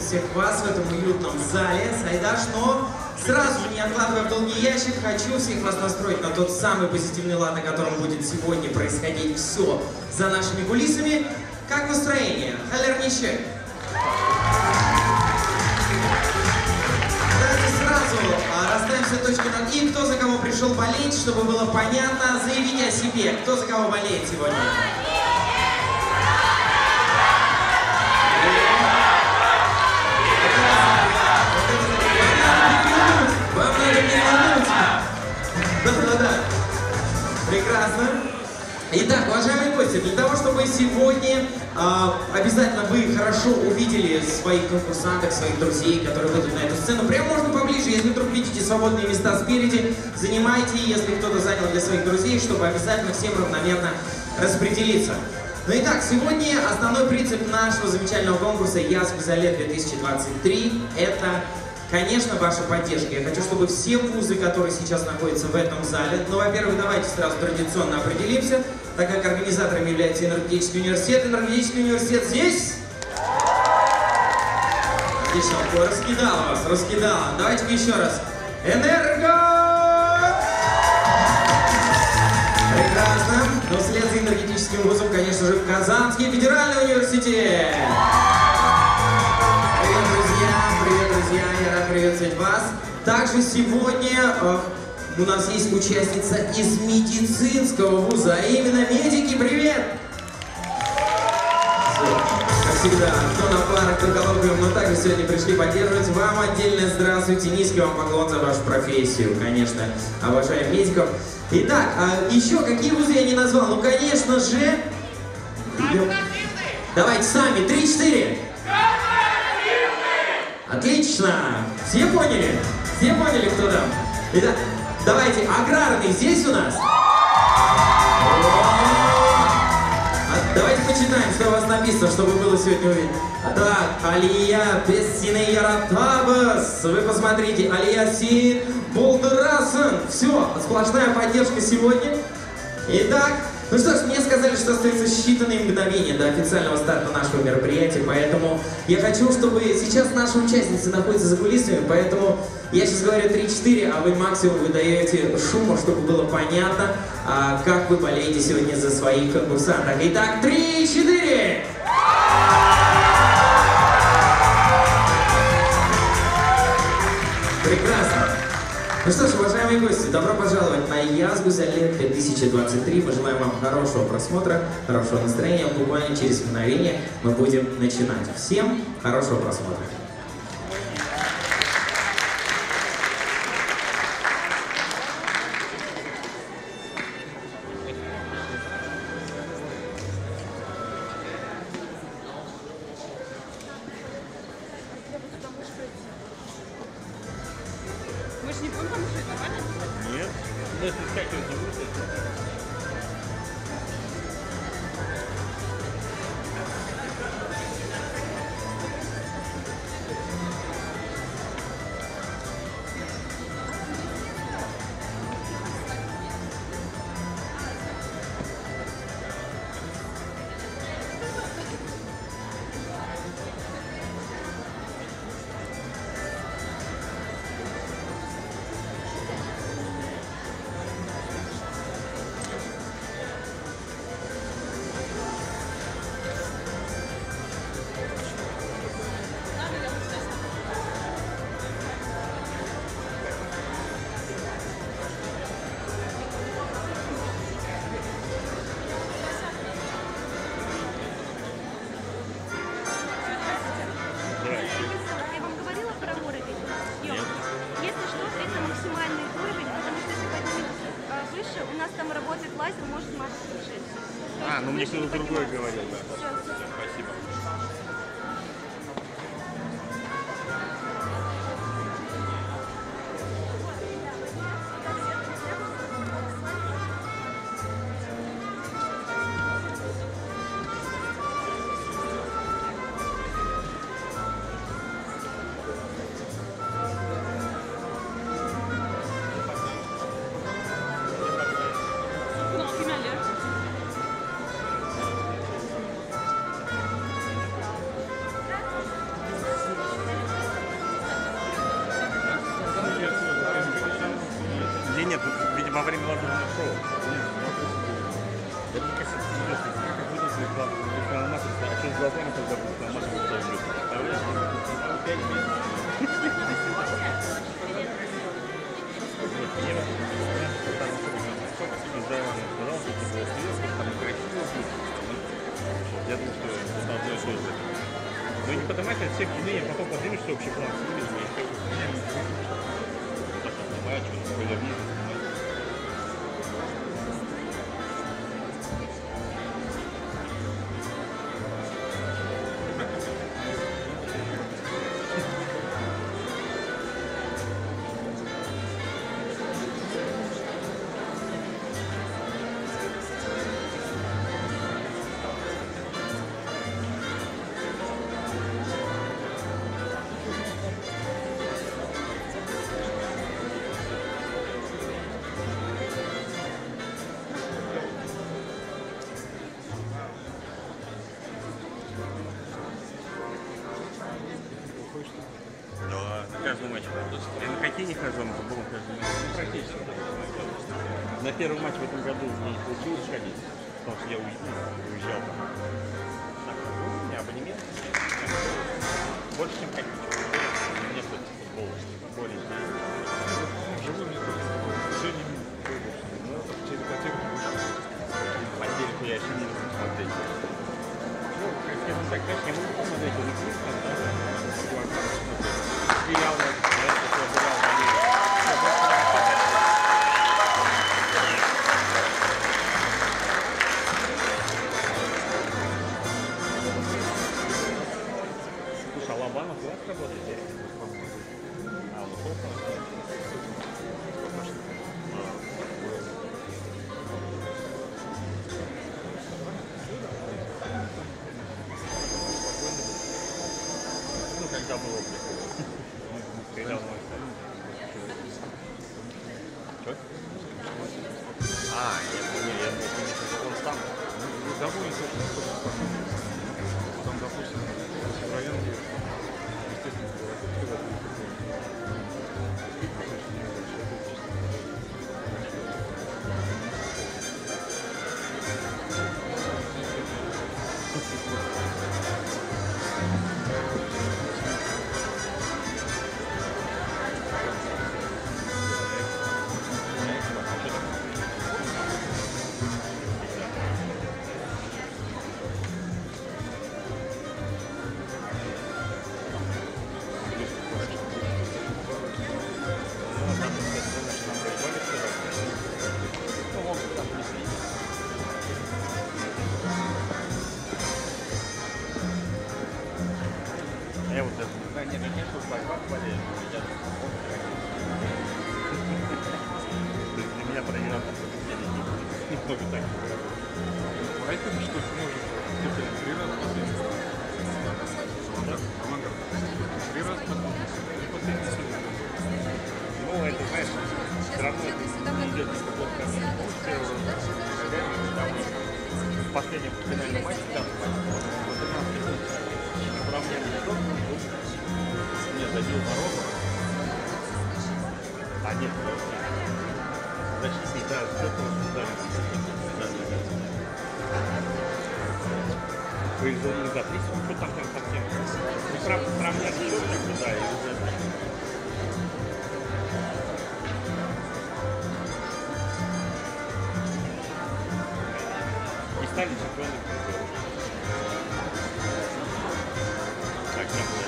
Всех вас в этом уютном зале Сайдаш, но сразу же, не откладывая в долгий ящик, хочу всех вас настроить на тот самый позитивный лад, на котором будет сегодня происходить все за нашими кулисами. Как настроение? Халерничек! Давайте сразу расставим все точки над «и». Кто за кого пришел болеть, чтобы было понятно, заявите о себе. Кто за кого болеет сегодня? Да-да-да. Прекрасно. Итак, уважаемые гости, для того, чтобы сегодня обязательно вы хорошо увидели своих конкурсантов, своих друзей, которые выйдут на эту сцену, прям можно поближе, если вдруг видите свободные места спереди, занимайте, если кто-то занял для своих друзей, чтобы обязательно всем равномерно распределиться. Ну итак, сегодня основной принцип нашего замечательного конкурса «Яз Гүзәле 2023» — это, конечно, ваша поддержка. Я хочу, чтобы все вузы, которые сейчас находятся в этом зале, ну, во-первых, давайте сразу традиционно определимся, так как организаторами является Энергетический университет. Энергетический университет здесь? Отлично, раскидала вас, раскидала. Давайте-ка еще раз. Энерго! Прекрасно. Но вслед за энергетическим вузом, конечно же, Казанский федеральный университет. Друзья, я рад приветствовать вас. Также сегодня у нас есть участница из медицинского вуза, а именно медики. Привет! Все, как всегда, кто на парах, кто коллоквиум, но также сегодня пришли поддерживать. Вам отдельно здравствуйте, низкий вам поклон за вашу профессию, конечно, обожаем медиков. Итак, еще какие вузы я не назвал? Ну, конечно же... Давайте сами, 3-4! Отлично! Все поняли? Все поняли, кто там? Итак, давайте, аграрный здесь у нас? Давайте почитаем, что у вас написано, чтобы было сегодня увидеть. Так, Алия Бессине Яратабас. Вы посмотрите, Алия Син Болдырасан. Все, сплошная поддержка сегодня. Итак, ну что ж, мне сказали, что остаются считанные мгновения до официального старта нашего мероприятия, поэтому я хочу, чтобы сейчас наши участницы находятся за кулисами, поэтому я сейчас говорю 3-4, а вы максимум выдаете шума, чтобы было понятно, как вы болеете сегодня за своих конкурсантов. Итак, 3-4! Прекрасно! Ну что ж, уважаемые гости, добро пожаловать на Яз Гузельлер 2023. Мы желаем вам хорошего просмотра, хорошего настроения. Буквально через мгновение мы будем начинать. Всем хорошего просмотра. Мы же не будем там жить, нормально? Нет. Ну, если скакивать не будешь, то... Я вам говорила про уровень съемки? Если что, это максимальный уровень, потому что если поднимется выше, у нас там работает лазер, может маска сжечься. А, ну мне кто-то другой говорил, да. Все. Спасибо. Нет, видимо, во время лазерного шоу. Это, мне кажется, интересно. Как выйдет реклама матрицы, а что с глазами тогда будет реклама матрицы? Представляешь? Мне вот сказал, что это было сверху, там красиво будет. Я думаю, что это одно и то же. Но не поднимайте от всех длины, потом поднимешь, что общий план снимешь, и так снимаю, что-то поверни. Да, на каждом матче практически. Я на хоккей не хожу, на футбол каждый матч. Ну, практически. На первый матч в этом году мне не получилось ходить, потому что я уезжал там. Так, у меня абонемент. Больше, чем хоккей. Мне все-таки футбол более интересный. Вживую мне тоже все не больше. Но по телеку больше. По телеку я еще не люблю смотреть. Ну, скажем так, конечно, я могу посмотреть из игры, там, да, могу смотреть. Сериал, да, сериал болею. Слушай, а Лобанов у вас работает? болею, но я за футбол. То есть для меня проиграл немного так. Брайтон что может где-то 3 раза последний. Авангард. 3 раза последний. И последний сезон. Ну, это, знаешь, все равно это не идет никакого конца. В последнем финальном матче, там, 18 секунд, уравняли счет, не забил ворота. А нет, подожди. Защитник, да, счет ударил. Да, да, да. Выезжали за 3 секунды, там прям совсем. Ну, сравняли счет, как бы, да, и уже. И стали чемпионами. Так, там, да,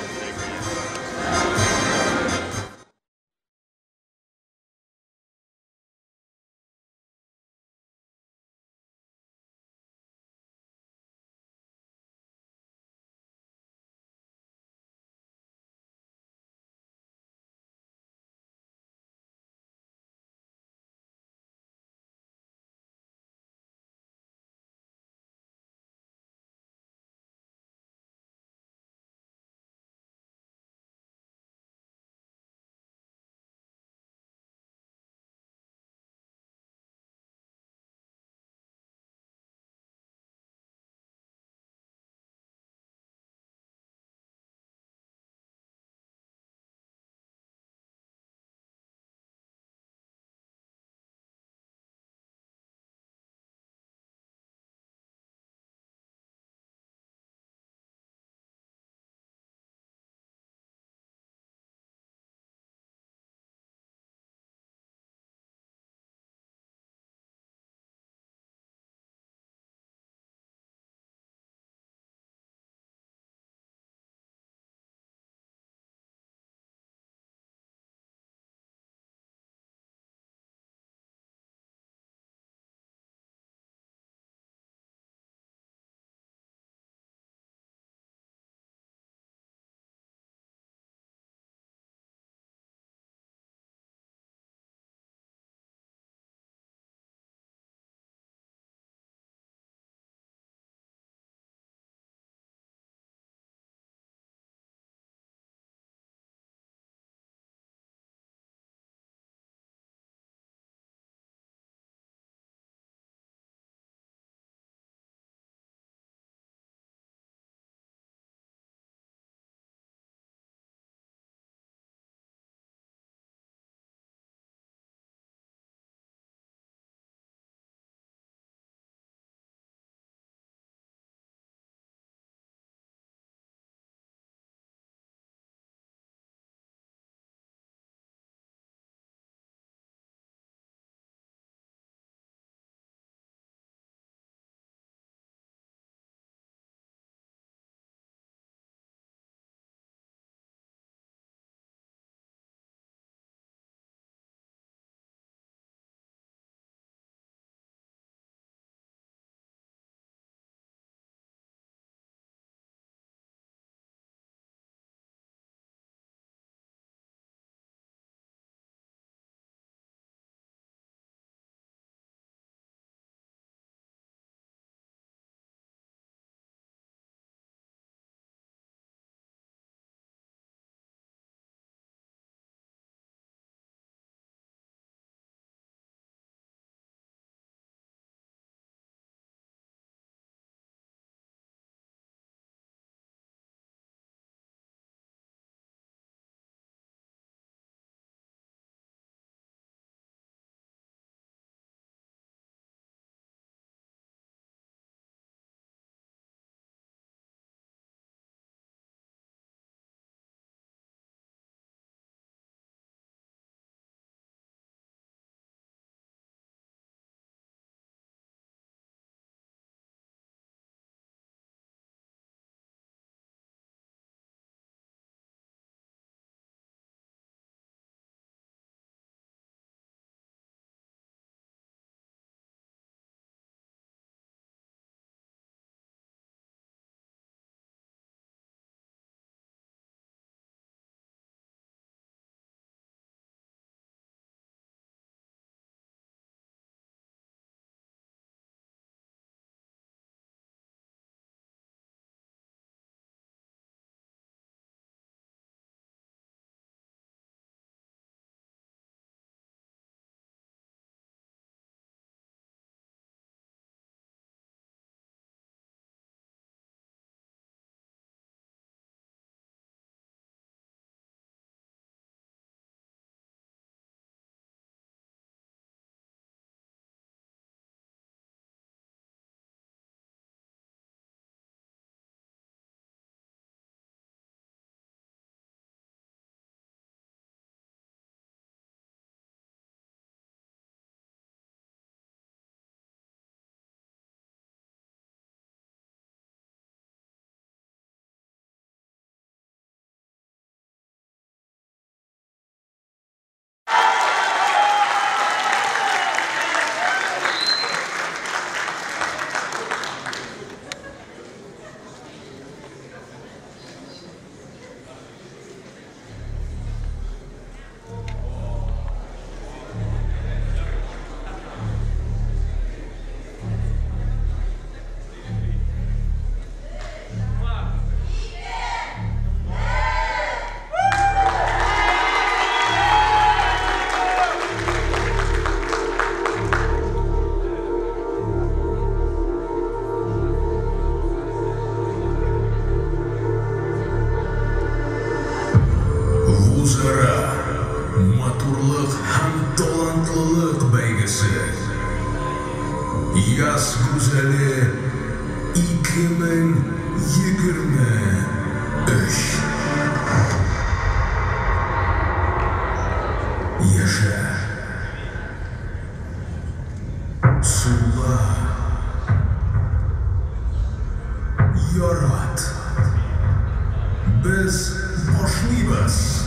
Үзара матурлык һәм талантлылык бәйгесе. Яз гүзәле 2023. Яшә. Сула. Ярат. Без башлыйбыз.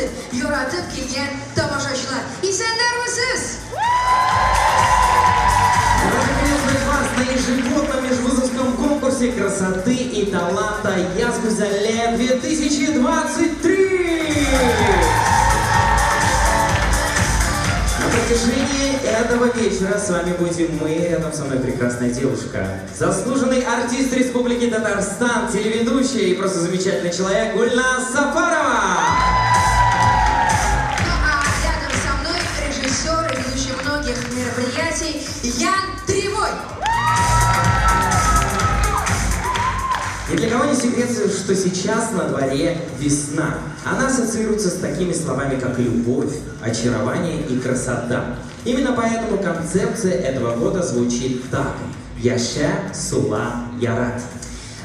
итеп, яратып килгән тамашачылар. Исәннәрмесез? Рады приветствовать вас на ежегодном межвузовском конкурсе красоты и таланта Яз Гүзәле 2023! На протяжении этого вечера с вами будем мы, рядом со мной прекрасная девушка, заслуженный артист Республики Татарстан, телеведущая и просто замечательный человек Гульназ Сафарова! Ну а рядом со мной режиссер и ведущий многих мероприятий Ян Тревой. Ни для кого не секрет, что сейчас на дворе весна. Она ассоциируется с такими словами, как любовь, очарование и красота. Именно поэтому концепция этого года звучит так. Яшә, сула, ярат.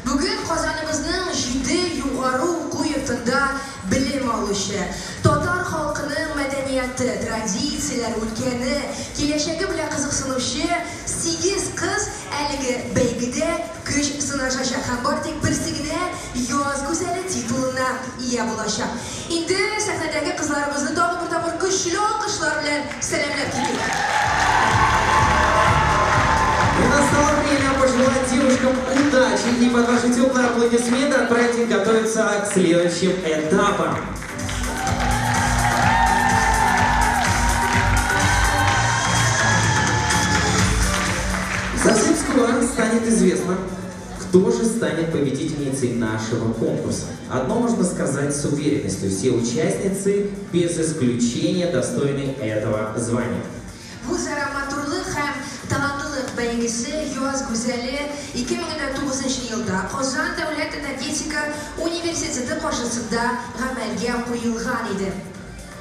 Бүген Казаныбызның җиде югары уку йортында белем алучы, татар халкының мәдәнияте, традицияләре, үткәне, киләчәге белән кызыксынучы 8 кыз әлеге бәйгедә көч сынашачак һәм бары тик берсе генә Яз гүзәле титулына ия булачак. Инде сәхнәдәге кызларыбызны тагын бер тапкыр көчле алкышлар белән сәламләп китик. И настало время пожелать девушкам удачи и под ваши теплые аплодисменты отправить их готовиться к следующим этапам. Совсем скоро станет известно, кто же станет победительницей нашего конкурса. Одно можно сказать с уверенностью: все участницы без исключения достойны этого звания. Үзара матурлык һәм талантлылык бәйгесе Яз гүзәле 2009 елда Казан дәүләт энергетика университеты каршысында гамәлгә куелган иде.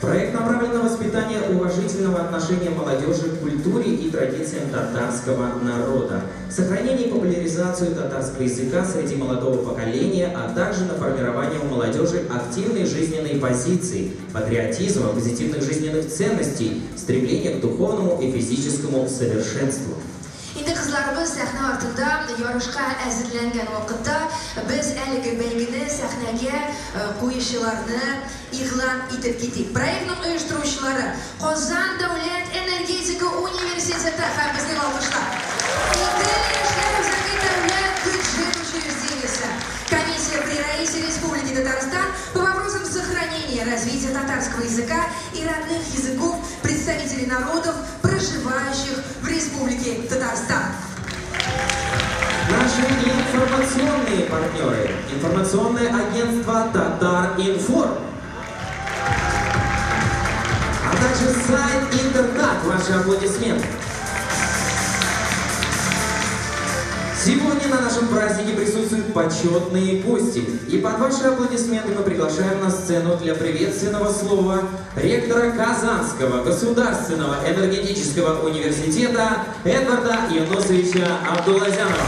Проект направлен на воспитание уважительного отношения молодежи к культуре и традициям татарского народа, сохранение и популяризацию татарского языка среди молодого поколения, а также на формирование у молодежи активной жизненной позиции, патриотизма, позитивных жизненных ценностей, стремления к духовному и физическому совершенству. Инде кызларыбыз сәхнә артында ярышка әзерләнгән вакытта без әлеге бәйгене сәхнәгә куючыларны игълан итеп китик. Проектның оештыручылары Казан дәүләт энергетика университеты һәм безнең алкышлар. Идел яшьләр үзәге дәүләт бюджет учреждениесе. Комиссия при Раисе Республики Татарстан по вопросам сохранения и развития татарского языка и родных языков представителей народов, проживающих в Республике Татарстан. Наши информационные партнеры. Информационное агентство Татар-Информ. А также сайт Интертат. Ваши аплодисменты. Сегодня на нашем празднике присутствуют почетные гости. И под ваши аплодисменты мы приглашаем на сцену для приветственного слова ректора Казанского государственного энергетического университета Эдварда Юнусовича Абдуллазянова.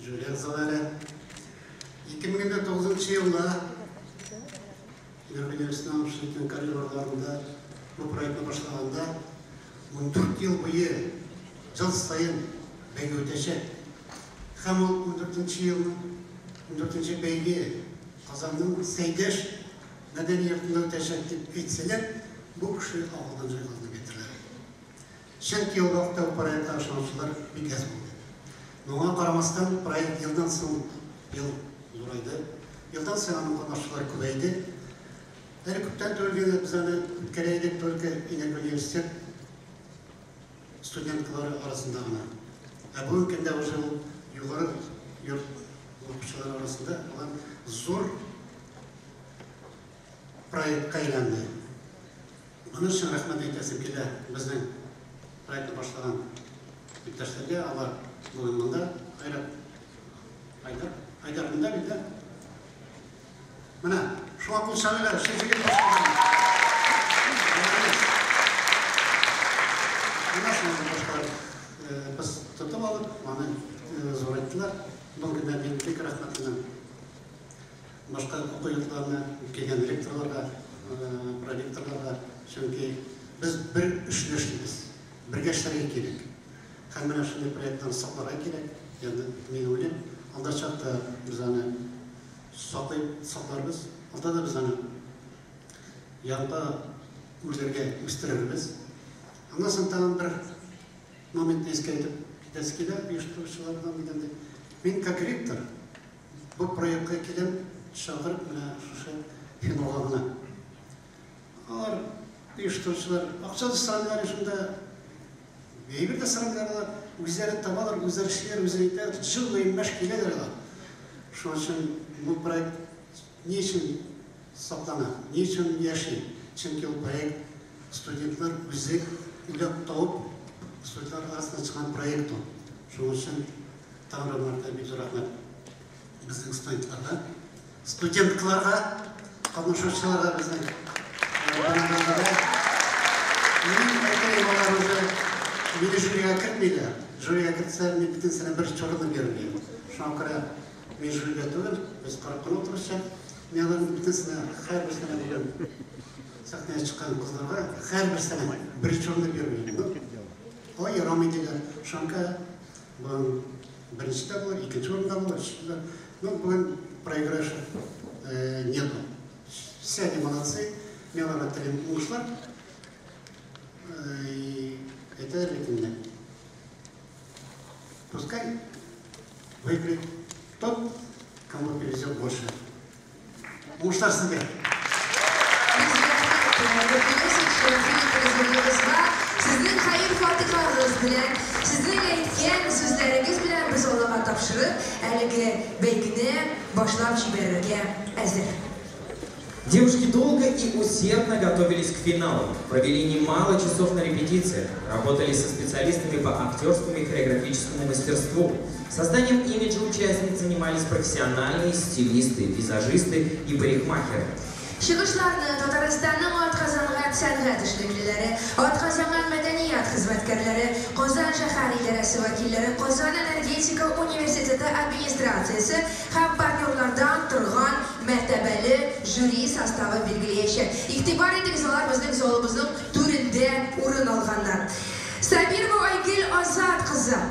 Жюри әгъзалары, 2009 елда Университетның общежитиенең коридорларында бу проектны башлаганда 14 ел буе ел саен бәйге үтәчәк. Һәм ул 14 елның 14 бәйге Казанның Сәйдәш мәдәни йортында үтәчәк дип әйтсәләр, бу кеше авылдан җайланып китерләр. Чөнки ул вакытта бу проектка ышанучылар бик әз булды. Моңа карамастан проект елдан соң ел зурайды. Елдан соң аның катнашучылары күбәйде. Әле күптән түгел генә без аны үткәрә идек только энергоуниверситет студентлары арасында гына. Ә бүгенге көндә уже ул югары йорт укучылары арасында булган зур проектка әйләнде. Моның өчен рәхмәт әйтәсем килә безнең проектны башлаган иптәшләргә, алар бүген монда, Айрат, Айдар, Айдар монда бит, да? Менә, шуңа кул чабыйлар, шул җегет башлаган. Менә шуны башкалар без тотып алып, аны зурайттылар. Бүгенге мин бик рәхмәтлемен. Башка уку йортларына килгән ректорларга, проректорларга, чөнки без бер эшне эшлибез. Бергә эшләргә кирәк. Һәм менә шундый проектларны сакларга кирәк. Ягъни мин уйлыйм, алда чакта без аны сакларбыз. Алда да без аны яңа үрләргә үстерербез. Аннан соң тагын бер моментны искә әйтеп китәсе килә, оештыручылардан дигәндә. Мин как ректор бу проектка киләм, чакырып менә шушы финалга гына. Алар оештыручылар акча да сорамыйлар шунда, әйбер дә сорамыйлар алар, үзләре табалар, үзләре эшлиләр, үзләре итәләр, жыл буе мәш киләләр алар. Шуның өчен бу проект ни өчен саклана, ни өчен яши? Чөнки ул проект студентлар үзе уйлап табып, студентлар арасында чыккан проект ул. Шуның өчен тагын бер мәртәбә бик зур рәхмәт безнең студентларга, студенткаларга, катнашучыларга безнең бәйгедә. Мин әйтәем, алар уже мине жюрига кертмиләр. Жюрига кертсә, мин бөтенесенә бер чорны бирмим. Шуңа күрә мин жюрига түгел, без карап кына утыручы. Мин аларның бөтенесенә, һәрберсенә бүген сәхнәгә чыккан кызларга һәрберсенә бер чорны бирмим. Алай ярамый диләр. Шуңа күрә бүген беренче дә булыр, икенче урында булыр, өченче дә. Ну, бүген проигрыша нету. Все они молодцы. Мин аларга телим уңышлар. Это бит. Пускай выиграет тот, кому повезет больше. Уңышлар сезгә! Сезнең хәер-фатихагыз белән, сезнең әйткән сүзләрегез белән без Аллага тапшырып, әлеге бәйгене башлап җибәрергә әзер. Девушки долго и усердно готовились к финалу, провели немало часов на репетициях, работали со специалистами по актерскому и хореографическому мастерству. Созданием имиджа участниц занимались профессиональные стилисты, визажисты и парикмахеры. Чыгышларны Татарстанның атказанган сәнгать эшлеклеләре, атказанган мәдәният хезмәткәрләре, Казан шәһәр идарәсе вәкилләре, Казан энергетика университеты администрациясе һәм партнерлардан торган мәртәбәле жюри составы билгеләячәк. Игътибар итегез, алар безнең залыбызның түрендә урын алганнар. Сабирова Айгөл Азат кызы,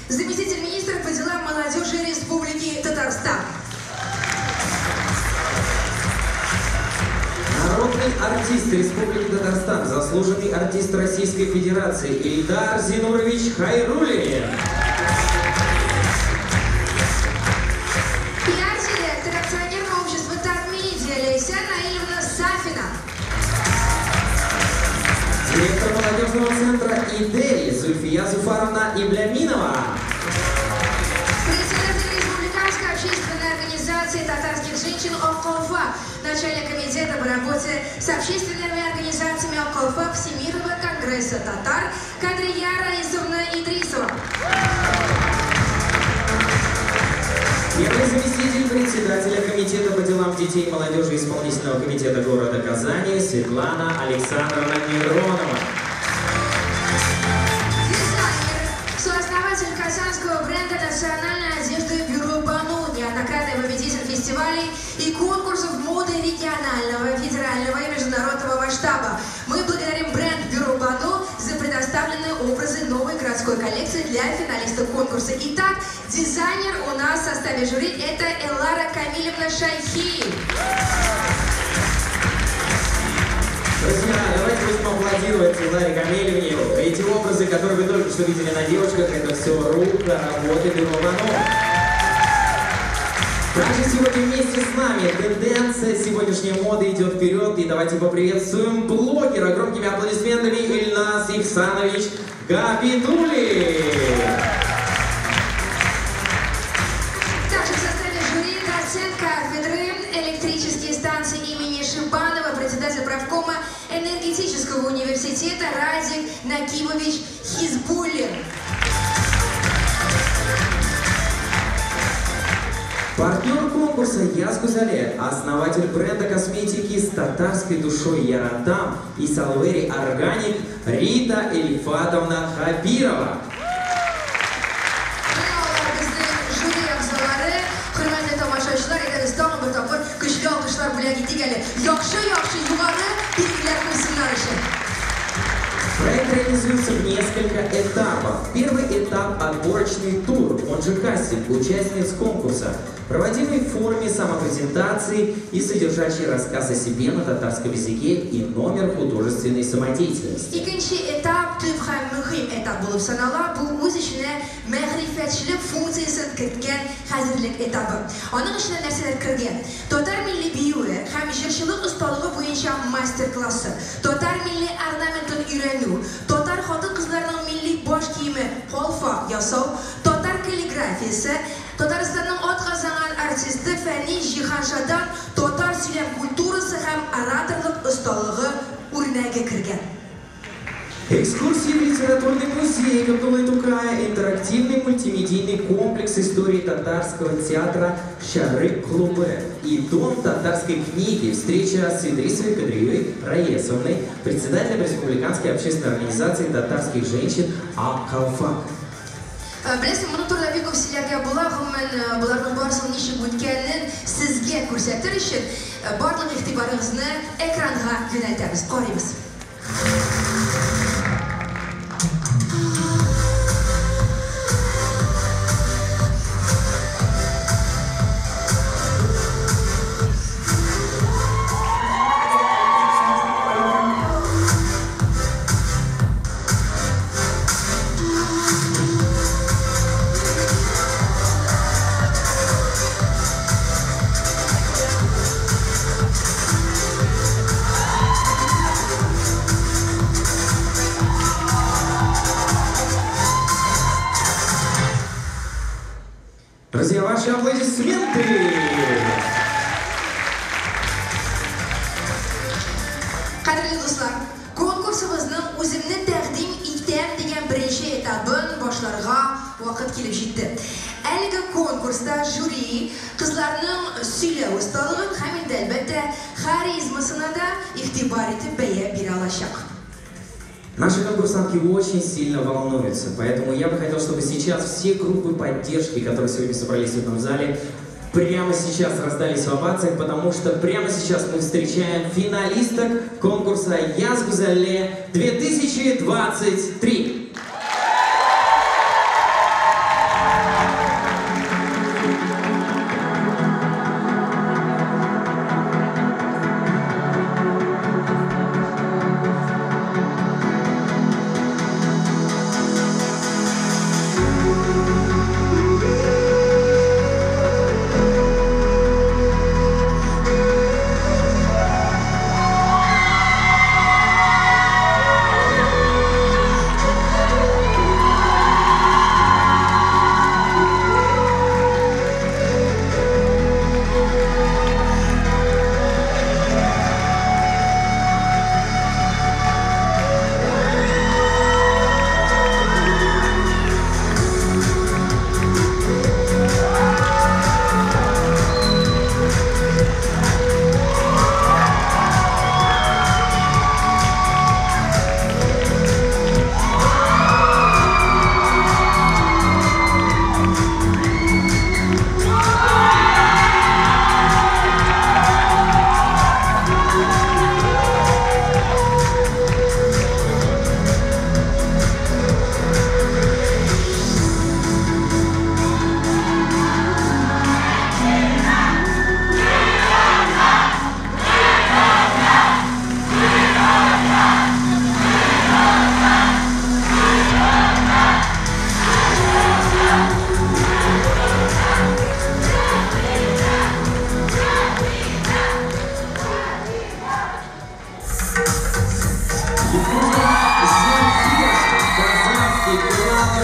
заместитель министра по делам молодежи Республики Татарстан. Народный артист Республики Татарстан, заслуженный артист Российской Федерации Ильдар Зинурович Хайруллин. Пиар-директор акционерного общества «Татмедиа» Лейся Наилевна Сафина. Директор молодежного центра «Идели» Зульфия Зуфаровна Ибляминова. Председатель Республиканской общественной организации татарских женщин «Околфа», начальник комитета по работе с общественными организациями «Околфа» Всемирного конгресса татар Кадрия Раисовна Идрисова. Первый заместитель председателя комитета по делам детей и молодежи исполнительного комитета города Казани Светлана Александровна Миронова. Дизайнер, сооснователь казанского бренда национальной одежды «Бюро Бану», неоднократный победитель фестивалей и конкурсов моды регионального, федерального и международного масштаба. Мы благодарим бренд «Бюро Бану» за предоставленные образы новой городской коллекции для финалистов конкурса. Итак, дизайнер у нас в составе жюри – это Элара Камилевна Шайхи. Друзья, давайте будем аплодировать Эларе Камилевне. Эти образы, которые вы только что видели на девушках, это все рук работы «Бюро Бану». Также сегодня вместе с нами тенденция сегодняшней моды идет вперед. И давайте поприветствуем блогера громкими аплодисментами Ильназ Ихсанович Габидуллин. Также в составе жюри доцент кафедры электрические станции имени Шибанова, председатель правкома энергетического университета Радик Накимович Хизбуллин. Партнер конкурса Язгузале, основатель бренда косметики с татарской душой Яратам и Салвери Органик Рита Эльфатовна Хабирова. бүләк итик әле. Яхшы-яхшы югары билгеләр куйсыннар өчен. Проект реализуется в несколько этапов. Первый этап – отборочный тур, он же кастинг участниц конкурса, проводимый в форме самопрезентации и содержащий рассказ о себе на татарском языке и номер художественной самодеятельности. Икенче этап төп һәм мөһим этап булып санала. Бу үз эченә мәгърифәтчелек функциясен керткән хәзерлек этабы. Аның эченә нәрсәләр кергән? Татар милли биюе һәм җырчылык осталыгы буенча мастер-классы, татар милли орнаментын өйрәнү, татар хатын-кызларының милли баш киеме калфак ясау, татар каллиграфиясе, Татарстанның атказанган артисты Фәнис Җиһаншадан татар сөйләм культурасы һәм ораторлык осталыгы үрнәге кергән. Экскурсии в литературный музей Габдуллы Тукая, интерактивный мультимедийный комплекс истории татарского театра «Шарык клубы» и Дом татарской книги. Встреча с Идрисовой Кадрией Раесовной, председателем Республиканской общественной организации татарских женщин «Ак-Калфак». Беләсең, моның турында бик күп сөйләргә була, гомумән, боларның барысын ничек үткәнен сезгә күрсәтер өчен барлык игътибарыгызны экранга юнәлтәбез. Карыйбыз. Друзья, ваши аплодисменты! Кадерле дуслар, конкурсыбызның үземне тәкъдим итәм дигән беренче этабын башларга вакыт килеп җитте. Әлеге конкурста жюри кызларның сөйләү осталыгын һәм инде әлбәттә харизмасына да игътибар итеп бәя бирә алачак. Наши конкурсантки очень сильно волнуются, поэтому я бы хотел, чтобы сейчас все группы поддержки, которые сегодня собрались в этом зале, прямо сейчас раздались в овациях, потому что прямо сейчас мы встречаем финалисток конкурса «Яз Гүзәле 2023».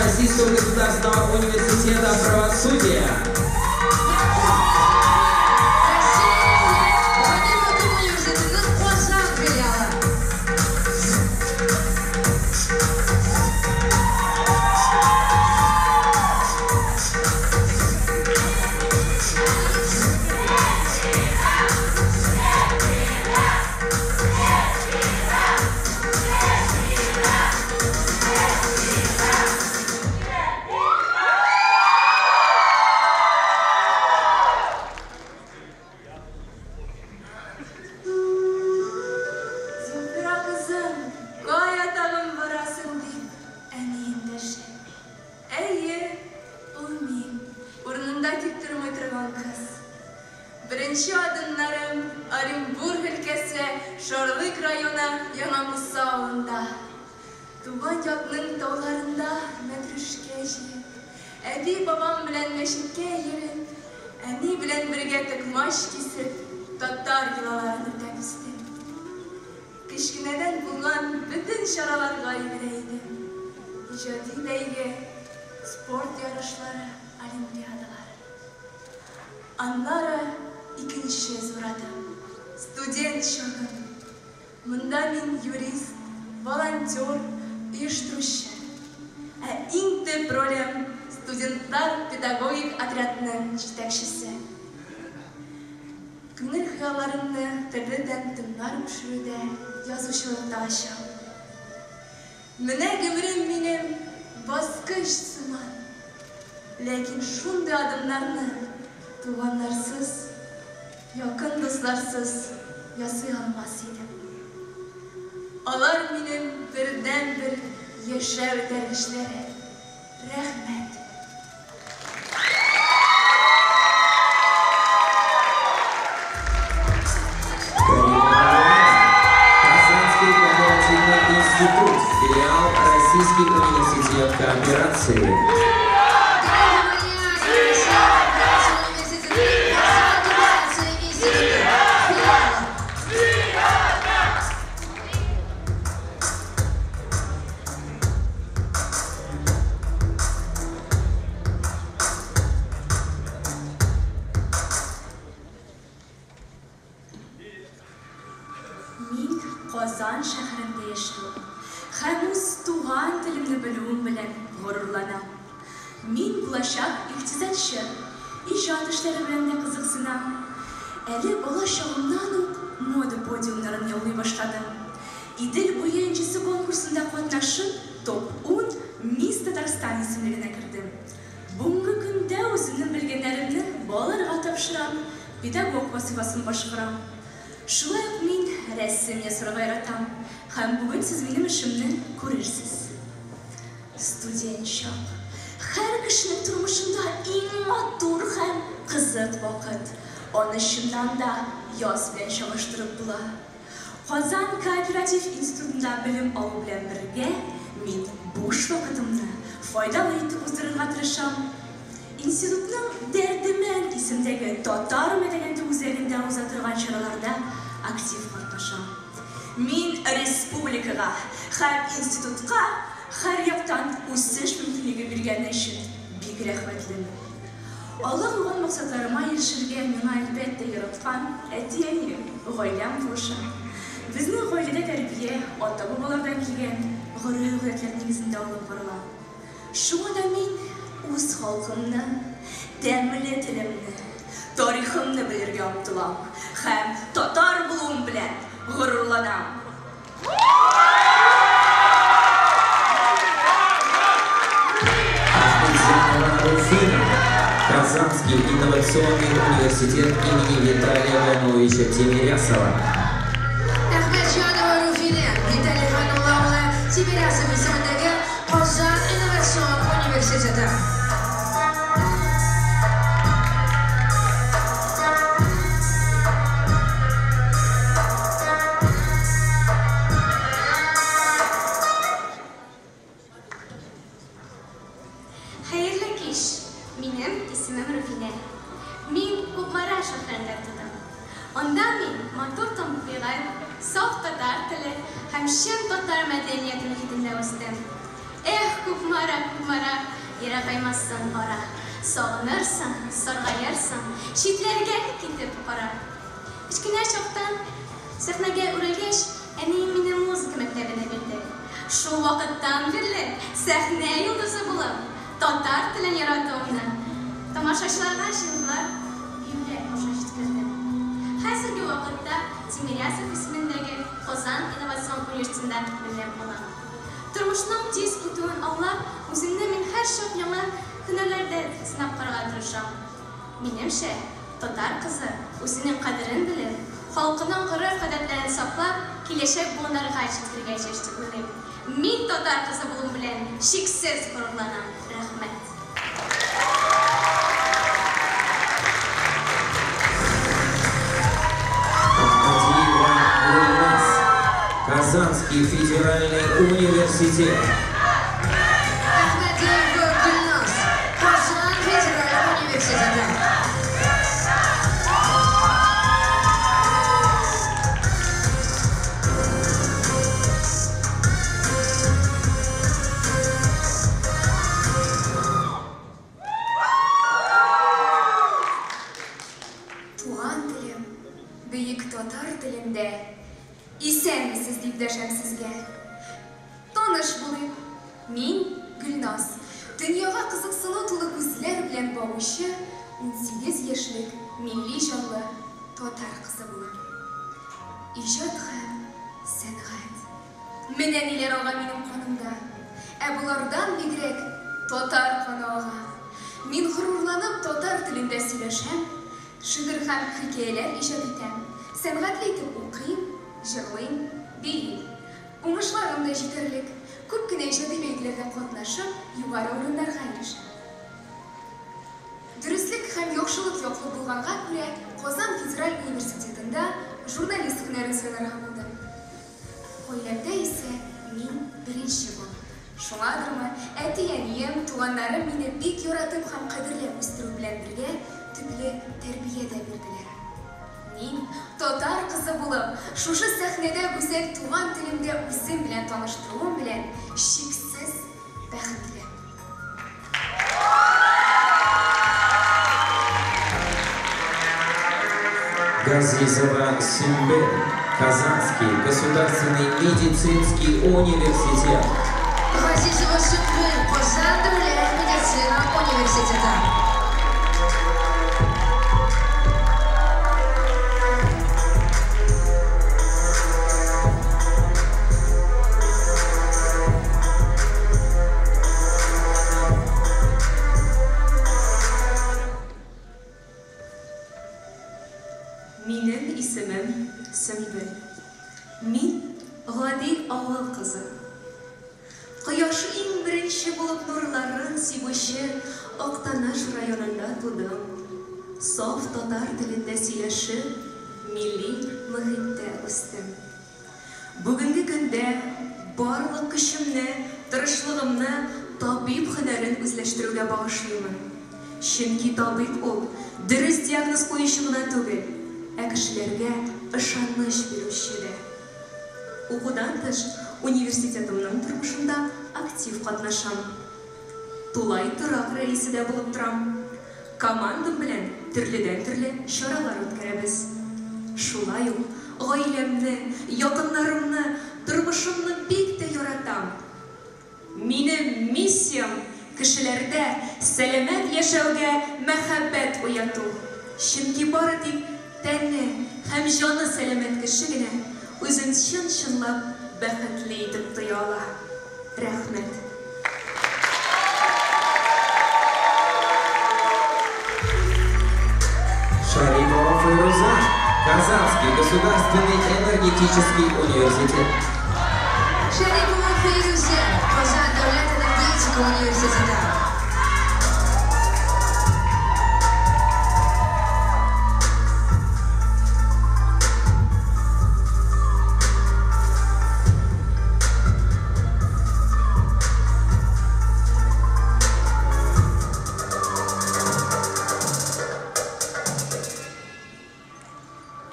Российского государственного университета правосудия. тик тормый торган кыз. Беренче адымнарым Оренбург өлкәсе Шарлык районы Яңа Муса авылында. Туган якның тауларында мәтрүшкә җыеп, әби-бабам белән мәчеткә йөреп, әни белән бергә токмач кисеп, татар йолаларын үтәп үстем. Кечкенәдән булган бөтен чараларга йөгерә идем. Иҗади бәйге, спорт ярышлары, олимпиадалар. Аннары икенче зур адым, студент чагым. Монда мин юрист, волонтер, оештыручы. Ә иң төп ролем, студентлар педагогик отрядның җитәкчесе. Күңел хыялларымны төрле тәм-томнар пешерүдә, язучылыкта ачам. Менә гомерем минем баскыч сыман. Ләкин шундый адымнарны туганнарсыз, якын дусларсыз ясый алмас идем. Алар минем бердәнбер яшәү этәргечләре. Рәхмәт. Казанский кооперативный институт, филиал Российский университет кооперации. Мин Казан шәһәрендә яшәвем һәм үз туган телемне белүем белән горурланам. Мин булачак икътисадчы, иҗат эшләре белән дә кызыксынам. Әле бала чагымнан ук мода подиумнарын яулый башладым. Идел буе энҗесе конкурсында катнашып, Топ-10 Мисс Татарстан исемлегенә кердем. Бүгенге көндә үземнең белгәннәремне балаларга тапшырам, педагог вазыйфасын башкарам. Шулай ук мин рәсем ясарга яратам һәм бүген сез минем эшемне күрерсез. Студент чак, һәр кешенең тормышында иң матур һәм кызык вакыт. Аны чыннан да яз белән чагыштырып була. Казан кооператив институтында белем алу белән бергә, мин буш вакытымны файдалы итеп уздырырга тырышам. Институтның Дәрдемәнд исемдәге татар мәдәнияте үзәгендә уза торган чараларда актив катнашам. Мин республикага һәм институтка һәрьяктан үсеш мөмкинлеге биргәне өчен бик рәхмәтлемен. Алга куйган максатларыма ирешергә миңа, әлбәттә, яраткан әти-әнием, гаиләм булыша. Безнең гаиләдә тәрбия ата-бабалардан килгән гореф-гадәтләр нигезендә алып барыла. Шуңа да мин үз халкымны, тәмле телемне, тарихымны белергә омтылам һәм татар булуым белән горурланам. Ахметзянова Руфина, Казанский инновационный университет имени Виталия Гайнулловича Тимирясова. Әхмәтҗанова Руфинә, Виталий Гайнулла улы Тимирясов исемендәге Казан инновацион университеты. Хәерле кич! Минем исемем Руфинә. Мин Кукмара шәһәрендә тудым. Анда мин матур табигать, саф татар теле һәм чын татар мәдәнияте мохитендә үстем. Эх, Кукмара, Кукмара, ерагаймассың ара. Сагынырсың, саргаерсың, читләргә китеп кара. Кечкенә чактан сәхнәгә үрелгәч, әнием мине музыка мәктәбенә бирде. Шул вакыттан бирле сәхнә йолдызы булып, татар телен яратуымны тамашачыларга җырлар, биюләр аша җиткердем. Хәзерге вакытта Тимирязев исемендәге Казан инновацион университетында белем алам. Тормышның тиз үтүен аңлап, үземне мин һәрчак яңа һөнәрләрдә сынап карарга тырышам. Минемчә, татар кызы үзенең кадерен белеп, халкының гореф-гадәтләрен саклап, киләчәк буыннарга җиткерергә тиеш дип уйлыйм. Мин татар кызы булуым белән чиксез горурланам. Рәхмәт. Казанский федеральный университет. Әхмәдиева Гөлназ, Казан федераль университеты. Туган телем, бөек татар телендә исәнмесез дип дәшәм сезгә. Таныш булыйк. Мин Гөлназ. Дөньяга кызыксыну тулы күзләр белән багучы 18 яшьлек милли җанлы татар кызы булам. Иҗат һәм сәнгать. Менә ниләр ага минем канымда. Ә болардан бигрәк татар каны ага. Мин горурланып татар телендә сөйләшәм, шигырь һәм хикәяләр иҗат итәм, сәнгатьле итеп укыйм, җырлыйм, биим. Уңышларым да җитәрлек. Күп кенә иҗади бәйгеләрдә катнашып, югары урыннарга ирешәм. Дөреслек һәм яхшылык яклы булганга күрә, Казан федераль университетында журналист һөнәрен сайларга булдым. Гаиләмдә исә мин беренче бала. Шуңадырмы, әти-әнием, туганнарым мине бик яратып һәм кадерләп үстерү белән бергә төпле тәрбия дә бирделәр. Мин, татар кызы булып, шушы сәхнәдә гүзәл туган телемдә үзем белән таныштыруым белән чиксез бәхетле. Газизова Сюмбель, Казанский государственный медицинский университет. Газизова Сөмбел, Казан дәүләт медицина университеты. Минем исемем Сөмбел. Мин гади авыл кызы. Кояш иң беренче булып нурларын сибүче Актаныш районында тудым. Саф татар телендә сөйләшеп, милли мохиттә үстем. Бүгенге көндә барлык көчемне, тырышлыгымны табиб һөнәрен үзләштерүгә багышлыймын. Чөнки табиб ул дөрес диагноз куючы гына түгел, ә кешеләргә ышаныч бирүче дә. Укудан тыш университетымның тормышында актив катнашам. Тулай торак рәисе дә булып торам. Командам белән төрледән-төрле чаралар үткәрәбез. Шулай ук гаиләмне, якыннарымны, тормышымны бик тә яратам. Минем миссиям кешеләрдә сәламәт яшәүгә мәхәббәт уяту. Чөнки бары тик тәне һәм җаны сәламәт кеше генә үзен чын-чынлап бәхетле итеп тоя ала. Рәхмәт. Шарипова Файруза, Казанский государственный энергетический университет. Шәрипова Фәйрүзә, Казан дәүләт энергетика университеты.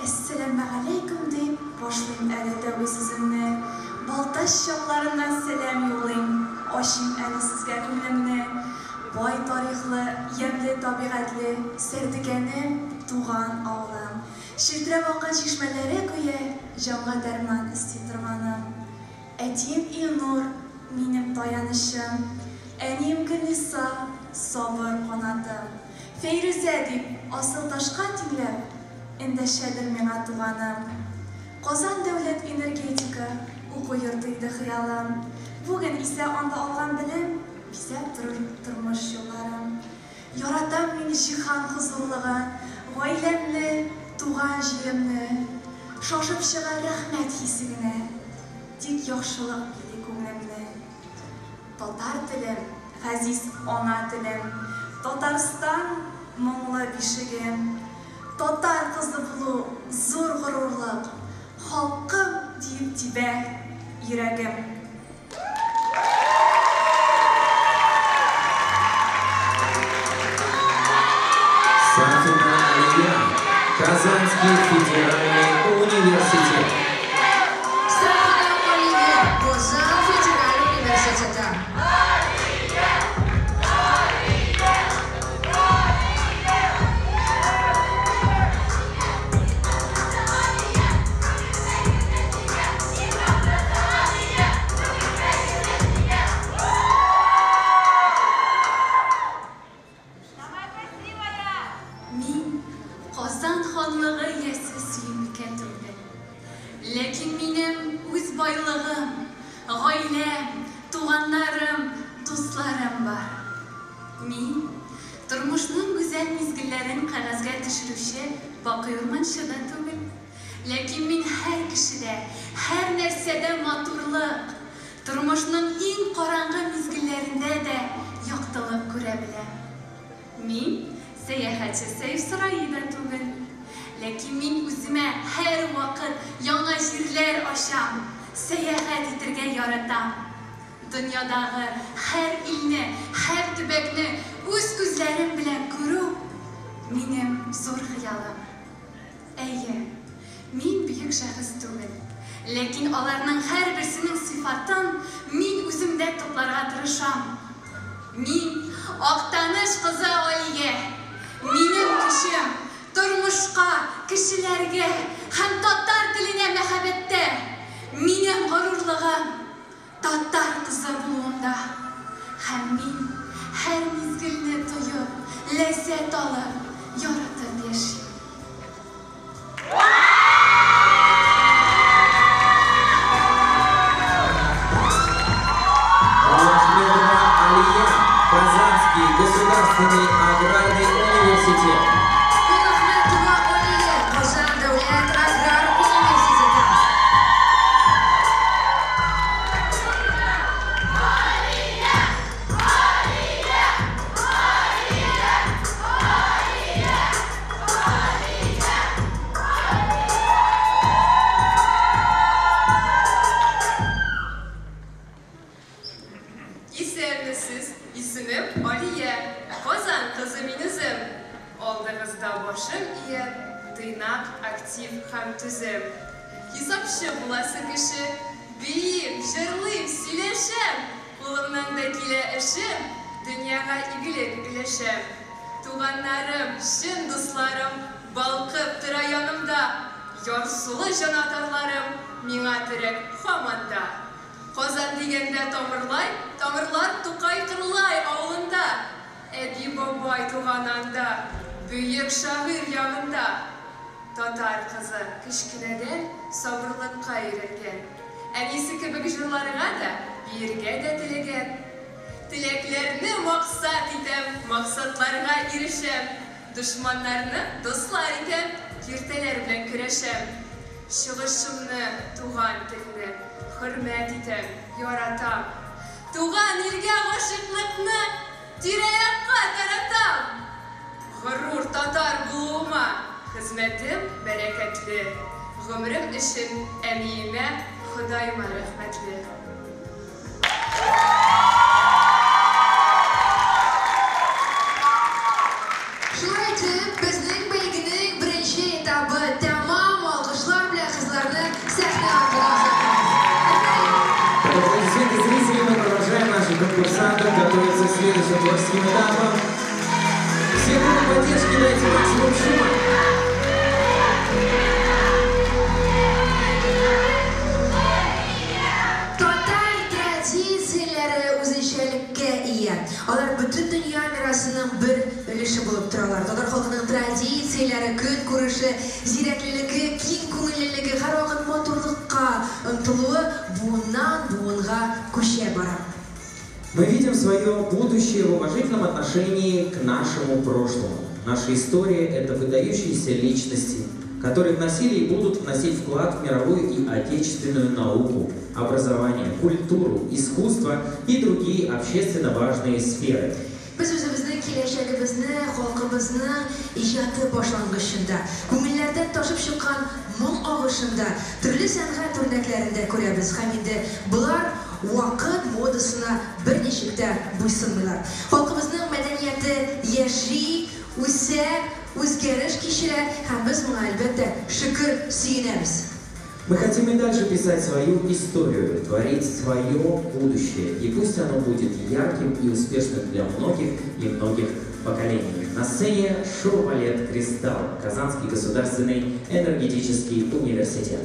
Әссәламегаләйкүм дип башлыйм әле тәүге сүземне. Балтач чакларыннан сәлам юллыйм, ачыйм әле сезгә күңелемне. Бай тарихлы, ямьле табигатьле Сәрдекәнем, туган авылым. Челтерәп аккан чишмәләре гүя җанга дәрман өсти торганым. Әтием Илнур, минем таянычым. Әнием Гөлниса, сабыр канатым. Фәйрүзә дип, асыл ташка тиңләп, эндәшәдер миңа туганым. Казан дәүләт энергетика уку йорты иде хыялым. Бүген исә анда алган белем бизәп торыр тормыш юлларым. Яратам мин җиһан хозурлыгын, гаиләмне, туган җиремне. Шашып чыга рәхмәт хисе генә, тик яхшылык били күңелемне. Татар телем, газиз ана телем, Татарстан моңлы бишегем. Татар кызы булу зур горурлык, халкым диеп тибә йөрәгем. Сафина Алия, Казанский федеральный университет. Сафина Алия, Казан федераль университеты. Мин Казан ханлыгы иясе Сөембикә түгел. Ләкин минем үз байлыгым, гаиләм, туганнарым, дусларым бар. Мин тормышның гүзәл мизгелләрен кәгазьгә төшерүче Бакый Урманчы да түгел. Ләкин мин һәр кешедә, һәр нәрсәдә матурлык, тормышның иң караңгы мизгелләрендә дә яктылык күрә беләм. Мин сәяхәтче Сәйф Сараи да түгел. Ләкин мин үземә һәрвакыт яңа җирләр ачам, сәяхәт итәргә яратам. Дөньядагы һәр илне, һәр төбәкне үз күзләрем белән күрү минем зур хыялым. Әйе, мин бөек шәхес түгел. Ләкин аларның һәрберсенең сыйфатын мин үземдә тупларга тырышам. Мин Актаныш кызы Алия. Минем көчем тормышка, кешеләргә һәм татар теленә мәхәббәттә. Минем горурлыгым татар кызы булуымда. Һәм мин һәр мизгелне тоеп, ләззәт алып, яратып яшим. Ахмедова Алия, Казанский государственный аграрный университет. Кулахметова Алия, Казан дәүләт аграр университеты. Исәнмесез, исемем Алия. Казан кызы мин үзем. Алдыгызда башым ия, тыйнак, актив һәм түзем. Хисапчы буласы кеше, биим, җырлыйм, сөйләшәм. Кулымнан да килә эшем, дөньяга игелек өләшәм. Туганнарым, чын дусларым, балкып тора янымда. Ярсулы җанатарларым миңа терәк һаман да. Казан дигәндә тамырлай, тамырлар Тукай Кырлай авылында. Әби бабай туган анда, бөек шагыйрь ягында. Татар кызы кечкенәдән сабырлыкка өйрәнгән. Әнисе кебек җырларга да, биергә дә теләгән. Теләкләрне максат итәм, максатларга ирешәм. Дошманнарны дуслар итәм, киртәләр белән көрәшәм. Чыгышымны, туган телне хөрмәт итәм, яратам. Туган илгә гашыйклыкны тирә-якка таратам. Горур татар булуыма хезмәтем бәрәкәтле. Гомерем өчен әниемә, Ходаема рәхмәтле. Шулай итеп, безнең бәйгенең беренче этабы тәмам. Алкышлар белән кызларны сәхнә артына озатабыз. Афәрин! Под аплодисменты зрителей мы провожаем наших конкурсантов готовиться к следующим творческим этапам. Все группы поддержки дайте максимум шума. Татар традицияләре үзенчәлеккә ия. Алар бөтен дөнья мирасының бер өлеше булып торалар. Татар халкының традицияләре, көнкүреше, зирәклелеге, киң күңеллелеге, һәрвакыт матурлыкка омтылуы буыннан буынга күчә бара. Мы видим свое будущее в уважительном отношении к нашему прошлому. Наша история – это выдающиеся личности, которые вносили и будут вносить вклад в мировую и отечественную науку, образование, культуру, искусство и другие общественно важные сферы. Без үзебезнең киләчәгебезне халкыбыз халкыбызның иҗаты башлангычында, күңелләрдән ташып чыккан моң агышында, төрле сәнгать үрнәкләрендә күрәбез һәм инде болар вакыт модасына берничек тә буйсынмыйлар. Халкыбызның мәдәнияте яши, үсә, үзгәреш кичерә һәм без моңа, әлбәттә, шөкер, сөенәбез. Мы хотим и дальше писать свою историю, творить свое будущее. И пусть оно будет ярким и успешным для многих и многих поколений. На сцене шоу-балет «Кристалл», Казанский государственный энергетический университет.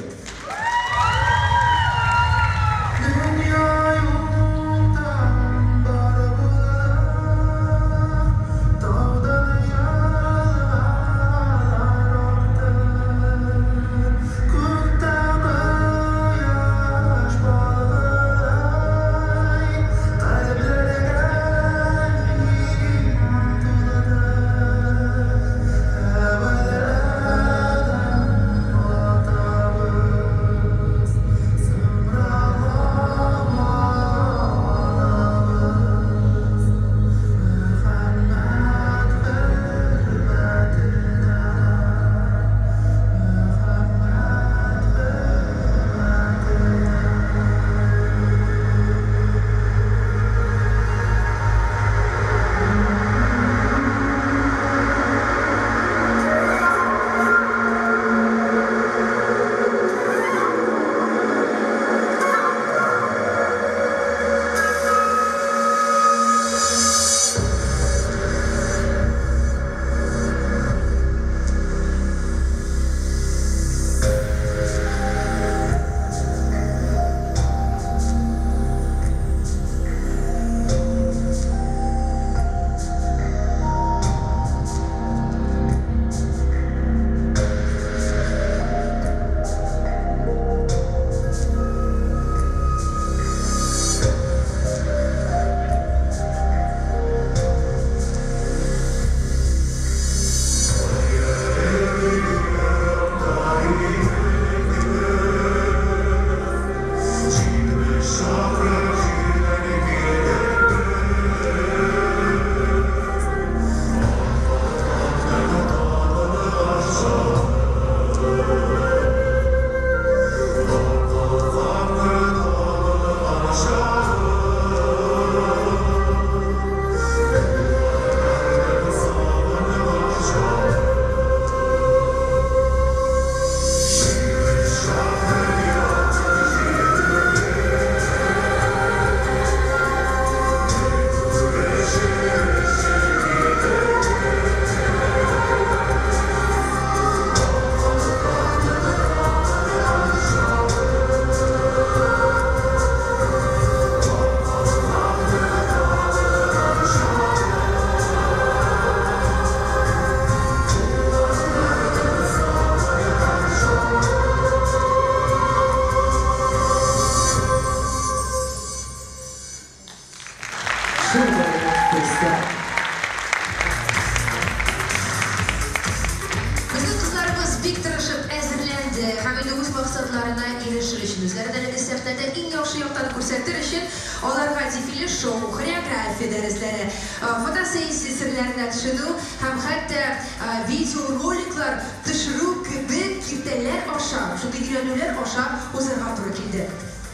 Безнең кызларыбыз бик тырышып әзерләнде һәм инде үз максатларына ирешер өчен, үзләрен әлеге сәхнәдә иң яхшы яктан күрсәтер өчен аларга дефиле шоу, хореография дәресләре, фотосессия серләренә төшенү һәм хәтта видеороликлар төшерү кебек киртәләр аша, шундый өйрәнүләр аша узарга туры килде.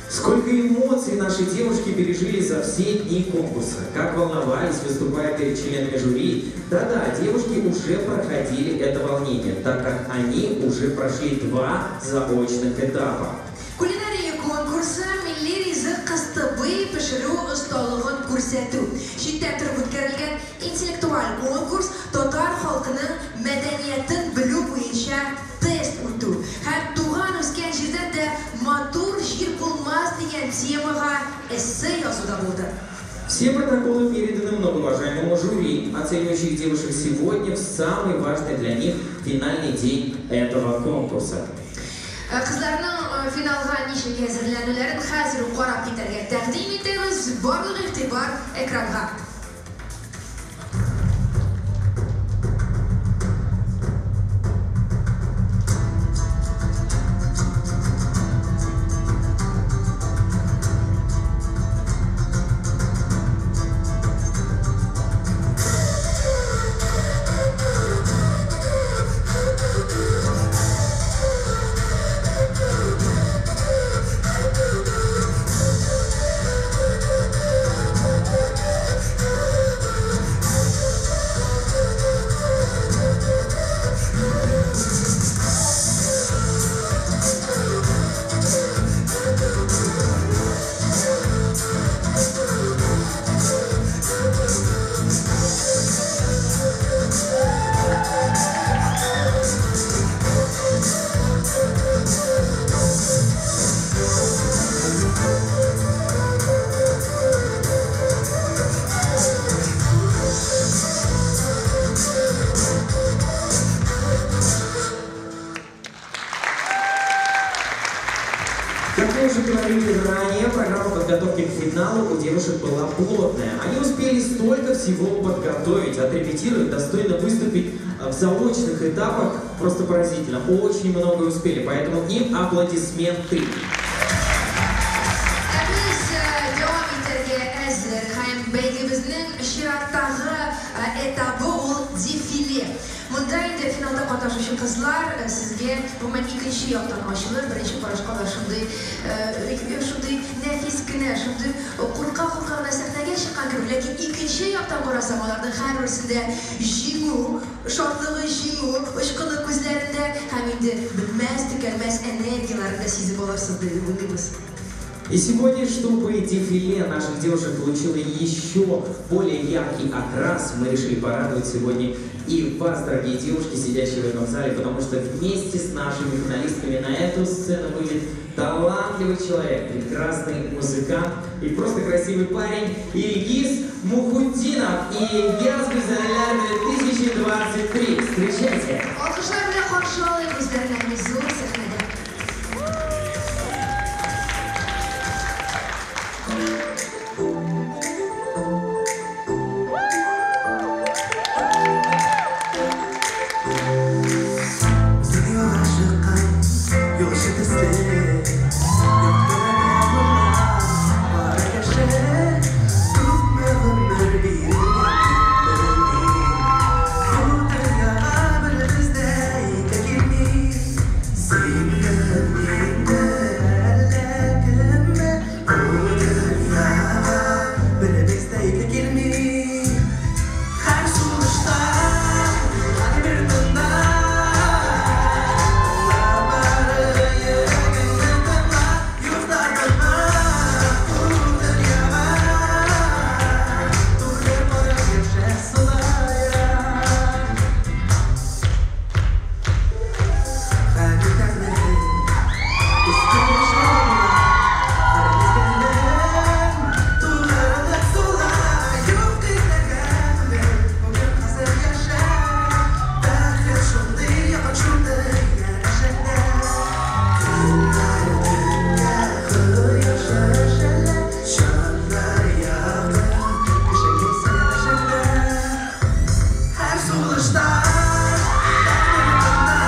Сколько эмоций наши девушки пережили за все дни конкурса. Как волновались, выступая перед членами жюри. Да-да, девушки уже проходили это волнение, так как они уже прошли 2 заочных этапа. Кулинария конкурсы милли ризык кыстыбый пешерү осталыгын күрсәтү. Читтә торып үткәрелгән интеллектуаль конкурс татар халкының мәдәниятен белү буенча тест үтү. Һәм туган үскән җирдән дә матур җир булмас дигән темага эссе язу да булды. Все протоколы переданы многоуважаемому жюри, оценивающих девушек сегодня в самый важный для них финальный день этого конкурса. Кызларның финалга ничек әзерләнүләрен хәзер үк карап китәргә тәкъдим итәбез. Барлык игътибар экранга. говорили ранее, программа подготовки к финалу у девушек была плотная. Они успели столько всего подготовить, отрепетировать, достойно выступить в заочных этапах. Просто поразительно. Очень много успели, поэтому им аплодисменты. Ә без дәвам итәргә әзер һәм бәйгебезнең чираттагы этабы ул дефиле. Монда инде финалда катнашучы кызлар сезгә гомумән икенче яктан ачылыр. Беренче карашка алар шундый шундый нәфис кенә, шундый курка-курка гына сәхнәгә чыккан кебек, ләкин икенче яктан карасаң, аларның һәрберсендә җиңү, шатлыгы җиңү, очкыны күзләрендә һәм инде бетмәс, төкәнмәс энергияләрен дә сизеп алырсыз дип уйлыйбыз. И сегодня, чтобы дефиле наших девушек получило еще более яркий окрас, мы решили порадовать сегодня и вас, дорогие девушки, сидящие в этом зале, потому что вместе с нашими финалистками на эту сцену выйдет талантливый человек, прекрасный музыкант и просто красивый парень Ильгиз Мухутдинов и Яз гүзәлләр 2023. Встречайте! Алкышлар белән каршы алыйк үзләрен зур сәхнәдә. Дөньяга чыккан юлчы төсле, яктырып бар кеше, күпме гомер биргән белмим. Бу дөньяга бер бездәй дә килми. Син кем, инде әллә кемме? Бу дөньяга бер бездәй дә килми. Һәр сулышта, һәр бер тында тыңла бары йөрәгеңне тыңла, юк тартынма бу дөньяга. Туры карап яшә сулая. Хәлитәне үсте шаула, һәр мизгелең тулырып сула. Юк иртәгә бүген хәзер яшә. Бәхет шундый якын, шундый янәшәңдә. Көннәр төнгә кояш әшәлә, чаннар якын, кеше килсә янәшәңдә. Һәр сулышта һәр тында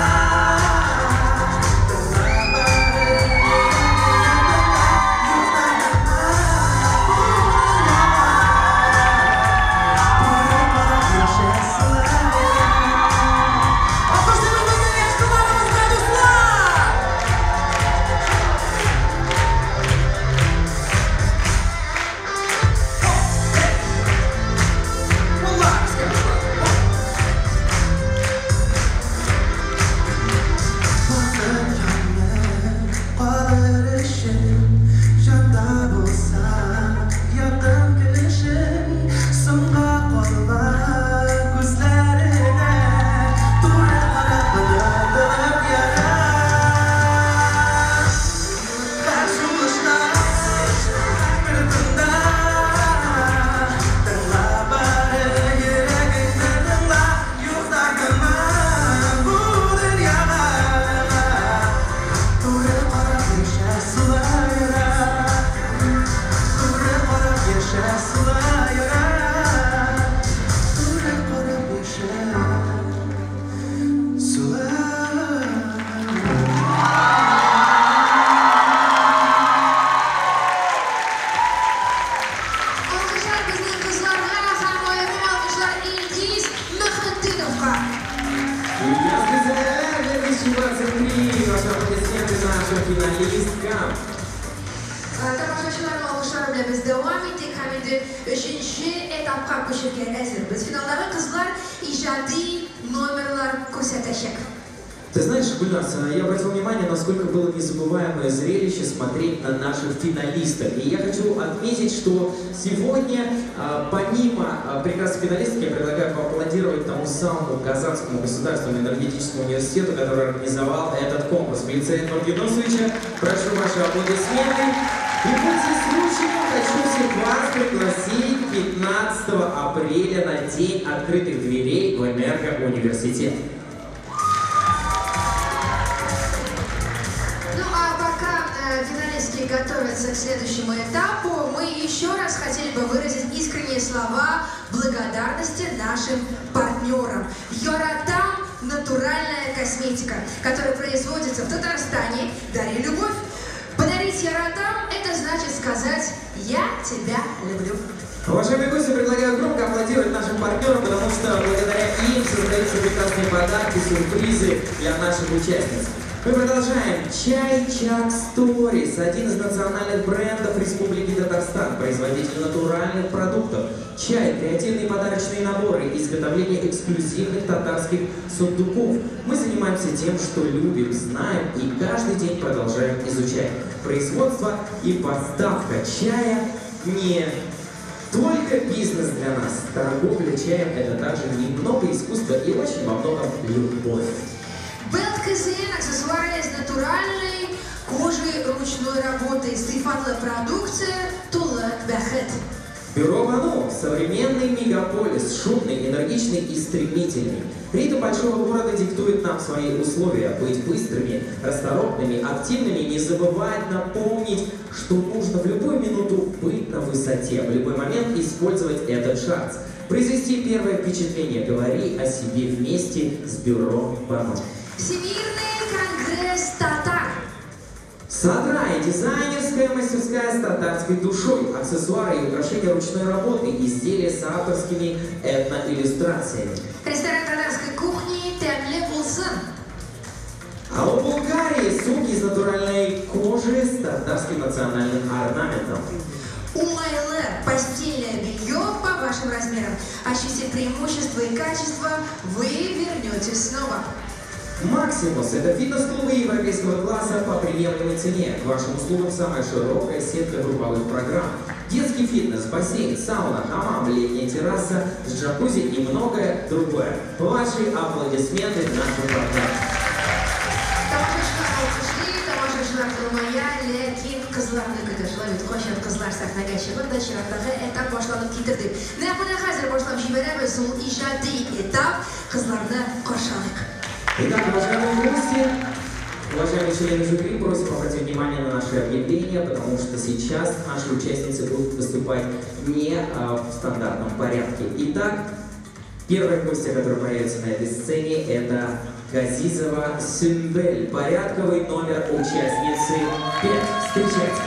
тыңла бары йөрәгеңне тыңла, юк тартынма бу дөньяга. Туры карап яшә сулая. Алкышларыбыз безнең яшь кызларыбызга, дуслар! Вакыт янып калыр өчен, җанда булса якын кешең, соңга калма күзләренә, туры карап онытып яра. Һәр сулышта, һәр тында тыңла бары йөрәгеңне тыңла, юк тартынма бу дөньяга. Туры карап яшә сулая. Туры карап яшә сулая. Туры карап яшә сулая. Алкышлар безнең кызларга һәм аерым алкышлар Илгиз Мөхетдиновка. Яз гүзәлләр 2023. Ваши аплодисменты нашим финалисткам. Тамашачыларның алкышлары белән без дәвам итик һәм инде өченче этапка күчәргә әзербез. Финалдагы кызлар иҗади номерлар күрсәтәчәк. Ты знаешь, Гульнас, я обратил внимание, насколько было незабываемое зрелище смотреть на наших финалисток. И я хочу отметить, что сегодня, помимо прекрасных финалисток, я предлагаю поаплодировать тому самому Казанскому государственному энергетическому университету, который организовал этот конкурс. В лице Нургинусовича прошу ваши аплодисменты. И пользуясь случаем, хочу всех вас пригласить 15 апреля на День открытых дверей в Энергоуниверситет. Ну а пока финалистки готовятся к следующему этапу, мы еще раз хотели бы выразить искренние слова благодарности нашим партнерам. Яратам – натуральная косметика, которая производится в Татарстане. Дари любовь. Подарить Яратам – это значит сказать «Я тебя люблю». Уважаемые гости, предлагаю громко аплодировать нашим партнерам, потому что благодаря им создаются прекрасные подарки, сюрпризы для наших участниц. Мы продолжаем. Чай Чак Сторис – один из национальных брендов Республики Татарстан, производитель натуральных продуктов. Чай, креативные подарочные наборы, изготовление эксклюзивных татарских сундуков. Мы занимаемся тем, что любим, знаем и каждый день продолжаем изучать. Производство и поставка чая не только бизнес для нас. Торговля чаем – это также немного искусства и очень во многом любовь. Белт КЗН – аксессуары из натуральной кожи ручной работы. Сыйфатлы продукция тулы бәхет. Бюро Бану – современный мегаполис, шумный, энергичный и стремительный. Ритм большого города диктует нам свои условия. Быть быстрыми, расторопными, активными, не забывать напомнить, что нужно в любую минуту быть на высоте, в любой момент использовать этот шанс. Произвести первое впечатление. Говори о себе вместе с Бюро Бану. Всемирный конгресс татар. Садрай – дизайнерская мастерская с татарской душой, аксессуары и украшения ручной работы, изделия с авторскими этноиллюстрациями. Ресторан татарской кухни «Тәмле булсын». А у Булгарии сумки из натуральной кожи с татарским национальным орнаментом. Уңайлы постельное белье по вашим размерам. Ощутив преимущество и качество, вы вернетесь снова. Максимус – это фитнес-клубы европейского класса по приемлемой цене. К вашим услугам самая широкая сетка групповых программ. Детский фитнес, бассейн, сауна, хамам, летняя терраса с джакузи и многое другое. Ваши аплодисменты нашим партнерам. Тамашачылар алкышлый, тамашачылар елмая, ләкин кызларны көтә. Шулай бит, кайчан кызлар сәхнәгә чыгып та чираттагы этап башланып китер дип. Нәкъ менә хәзер башлап җибәрәбез ул иҗади этап. Кызларны каршы алыйк. Итак, уважаемые гости, уважаемые члены жюри, просим обратить внимание на наши объявления, потому что сейчас наши участницы будут выступать не в стандартном порядке. Итак, первая гостья, которая появится на этой сцене, это Газизова Сюмбель, порядковый номер участницы 5. Встречайте!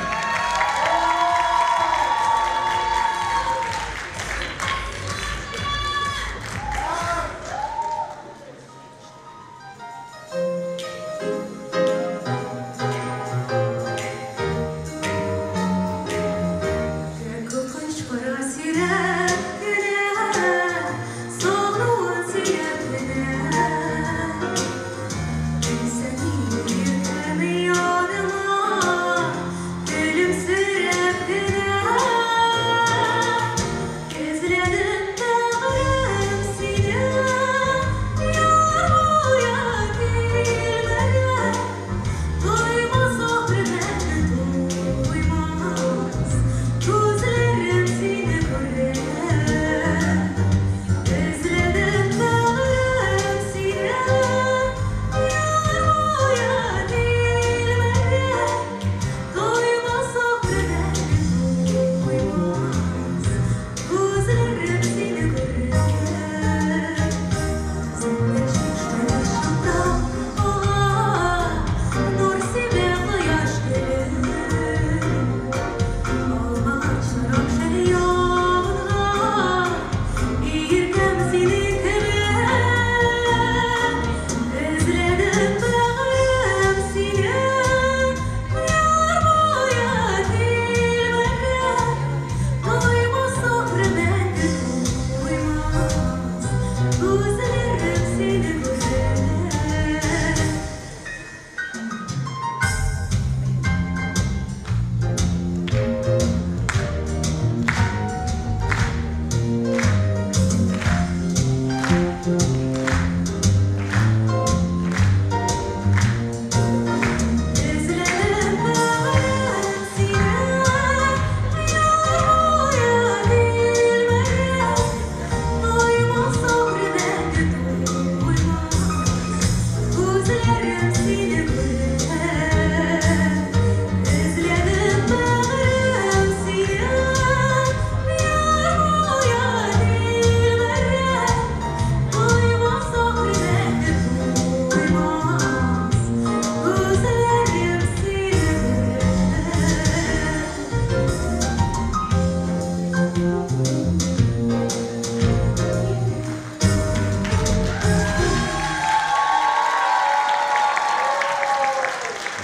Yanıma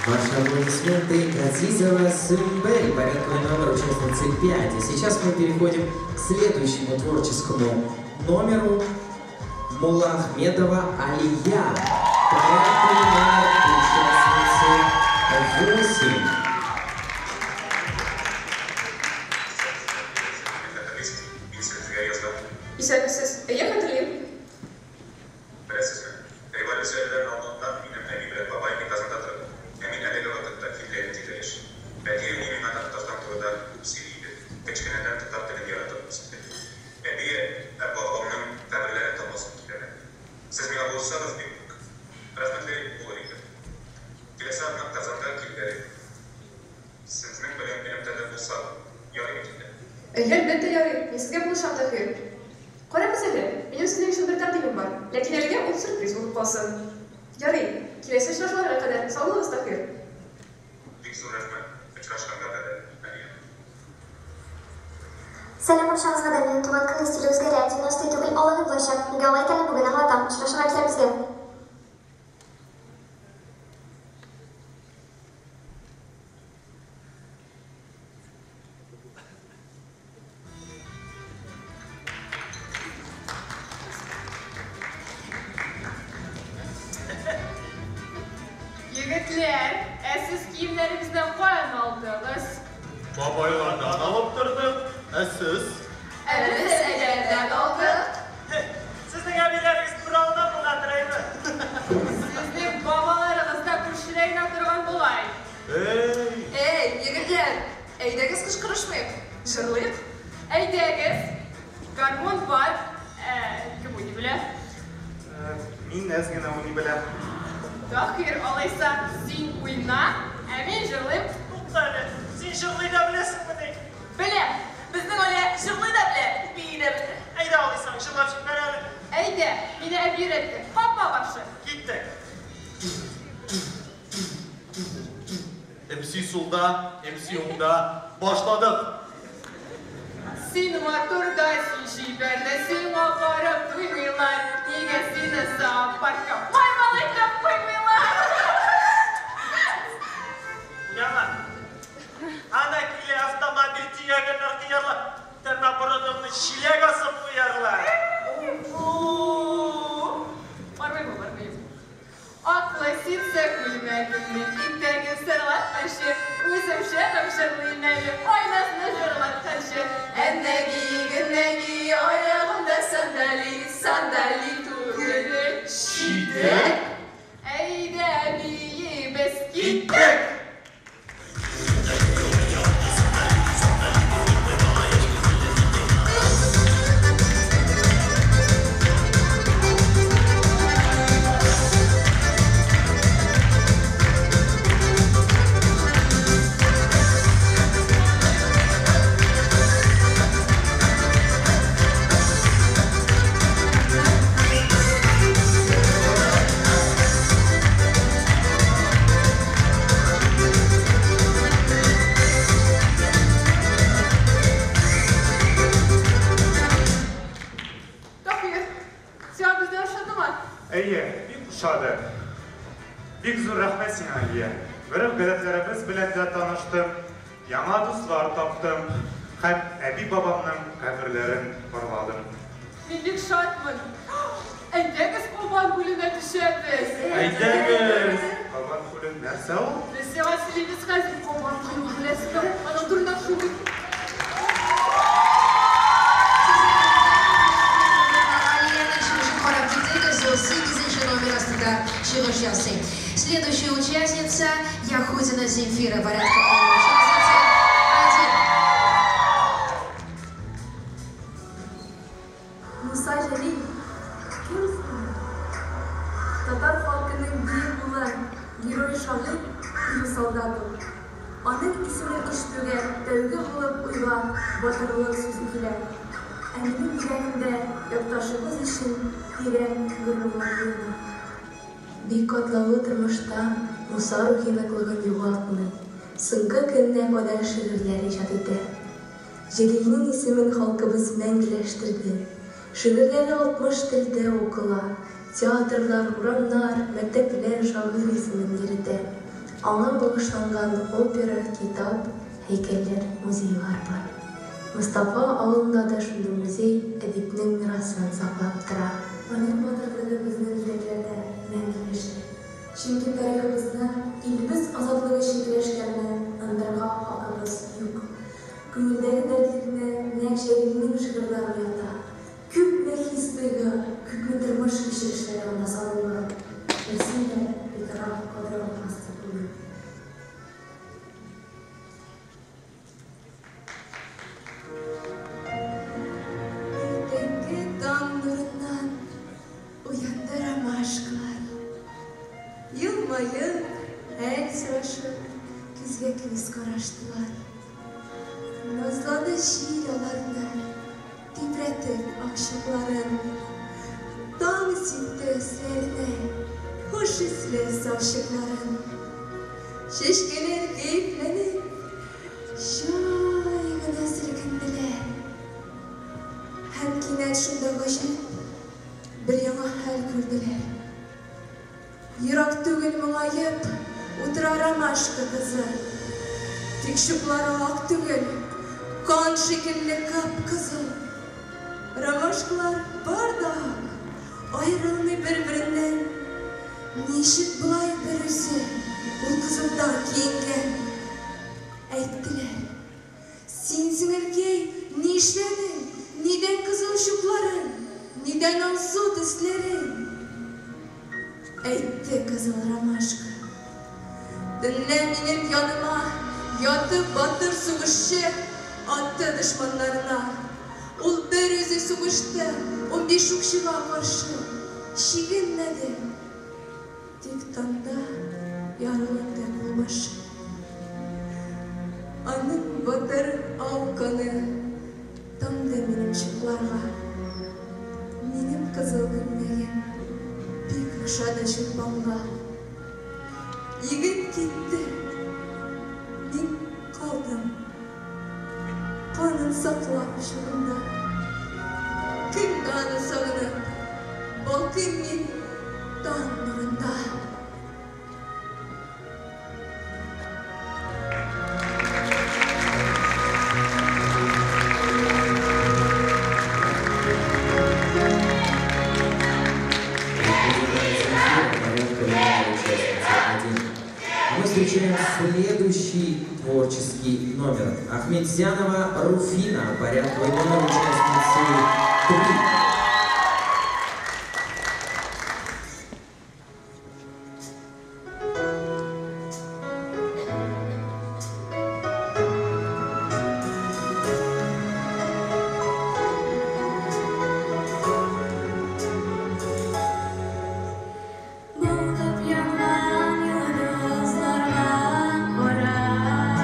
Ваши аплодисменты Газизова Сымбель, порядковый номер участницы 5. И сейчас мы переходим к следующему творческому номеру Муллахмедова Алия, порядковый номер участницы 8. Исәнмесез. Әйе, хәтерлим. Беләсезме, революция алдыннан минем әби белән бабай мин Казанда торды. Ә мин әлеге вакытта Финляндиядә яшим. Әти-әни миңа Татарстан турында күп сөйли иде. Кечкенәдән татар телен яратып үстем. Әби, ә бабамның каберләрен табасым килә. Сез миңа булышсагыз, бик рәхмәтле булыр идем. Киләсе атна Казанга килгәлим. Сезнең белән элемтәдә булсак, ярый бит инде. Әйе, әлбәттә ярый. Мин сезгә булышам, Таһир. Карагыз әле, минем сезнең өчен бер тәкъдимем бар. Ләкин әлегә ул сюрприз булып калсын. Ярый, киләсе очрашуларга кадәр. Сау булыгыз, Таһир. Бик зур рәхмәт. Очрашканга кадәр, Алия. Сәлам барчагызга да, минем туган көннең стиле үзгәрә, 90 түгел, аланы булачак. Нигә алай икәнен бүген аңлатам. Очрашырга килә безгә. Егетләр, ә сез киемнәрегезне каян алдыгыз? Бабайлардан алып тордык, ә сез? Ә без әбиләрдән алдык. Сезнең әбиләрегез Уралда булгандыр, әйме? Сезнең бабаларыгыз да күршедә генә торган бугай. Эй! Эй, егетләр, әйдәгез кычкырышмыйк, җырлыйк. Әйдәгез. Гармун бар. Ә, кем уйный белә? Мин әз генә уйный беләм. Таһир, алайса, син уйна, ә мин җырлыйм. Тукта әле, син җырлый да беләсеңмени? Беләм. Безнең Оля җырлый да белә, бии дә белә. Әйдә алайсаң, җырлап җибәр әле. Әйдә, мине әби өйрәтте. Капма-каршы. Киттек. MC сулда, MC уңда. Башладык. Син матур да, син чибәр дә, сиңа карап туймыйлар. Нигә сине зоопаркка маймыл итеп куймыйлар? Яна. Ана килә автомобиль төягәннәр кыярлар. Тәмә борыныңны чиләк асып куярлар. Бармыйм, бармыйм. Ак лосинса күлмәгемнең итәген сырлатканчы, үзем чыгып җырлыйм әле, айназны җырлатканчы. Әннәги, геннәги, аягымда сандали, сандали түгел, читек. Әйдә, биибез, киттек! Таһир, сиңа бездән ошадымы? Әйе, бик ошады. Бик зур рәхмәт сиңа, Алия. Гореф-гадәтләребез белән дә таныштым, яңа дуслар таптым һәм әби-бабамның каберләрен барладым. Мин бик шатмын. Әйдәгез Кабан күленә төшәбез. Әйдәгез! Кабан күле нәрсә ул? Без сиңа сөйлибез хәзер. Кабан күлен беләсезме? Аның турында шундый Алиянең чыгышын карап китегез, ул 8 номер астында чыгыш ясый. Следующая участница Яхудина Земфира, порядка участницы 1. Муса Җәлил кем соң? Татар халкының бөек улы, герой шагыйрь, кыю солдат ул. Аның исемен ишетүгә тәүге булып уйга батырлык сүзе килә. Ә минем йөрәгемдә якташыбыз өчен тирән горурлык уяна. Бик катлаулы тормышта Муса рухи ныклыгын югалтмый, соңгы көненә кадәр шигырьләр иҗат итә. Җәлилнең исемен халкыбыз мәңгеләштерде. Шигырьләре 60 телдә укыла. Театрлар, урамнар, мәктәпләр шагыйрь исемен йөртә. Аңа багышланган опера, китап, һәйкәлләр, музейлар бар. Мостафа авылында да шундый музей әдипнең мирасын саклап тора. Аның батырлыгы безнең йөрәкләрдә мәңге яши. Чөнки тарихыбызны, илебез азатлыгы өчен көрәшкәнне онытырга хакыбыз юк. Күңелдәге дәртлекне нәкъ Җәлилнең шигырьләре уята. Күпме хис-тойгы, күпме тормыш кичерешләре анда салынган. Берсен дә битараф калдыра алмас дип уйлыйм. Иртәнге таң нурыннан уянды ромашкалар. Елмаеп, хәл сорашып, күзгә-күз караштылар. Назлады җил аларны, тибрәтеп ак чукларын. Таң сипте өсләренә хуш исле сафчыкларын. Чәчкәләр кәефләнеп, җай гына селкенделәр. Һәм кинәт шунда гаҗәп бер яңа хәл күрделәр. Ерак түгел моңаеп утыра ромашка кызы. Тик чуклары ак түгел, кан шикелле кып-кызыл. Ромашкалар бар да ак, аерылмый бер-береннән. Ничек болай берүзе ул кызылдан киенгән? Әйттеләр, Син, сеңелкәй, нишләдең? Нидән кызыл чукларың? Нидән алсу төсләрең? Әйтте кызыл ромашка. Төнлә минем яныма ятып батыр сугышчы атты дошманнарына. Ул бер үзе сугышты 15 укчыга каршы, чигенмәде. Тик таңда яраланды кулбашы. Аның батыр ау каны тамды минем чукларга. Минем кызыл күлмәгем бик ошады Чулпанга. Егет китте, мин калдым. Канын саклап чугымда. Көн аны сагынып, балкыйм мин таң нурында. Мы встречаем следующий творческий номер. Ахметзянова Руфина, порядковый номер участницы 3. Балкып янган йолдызларга карап,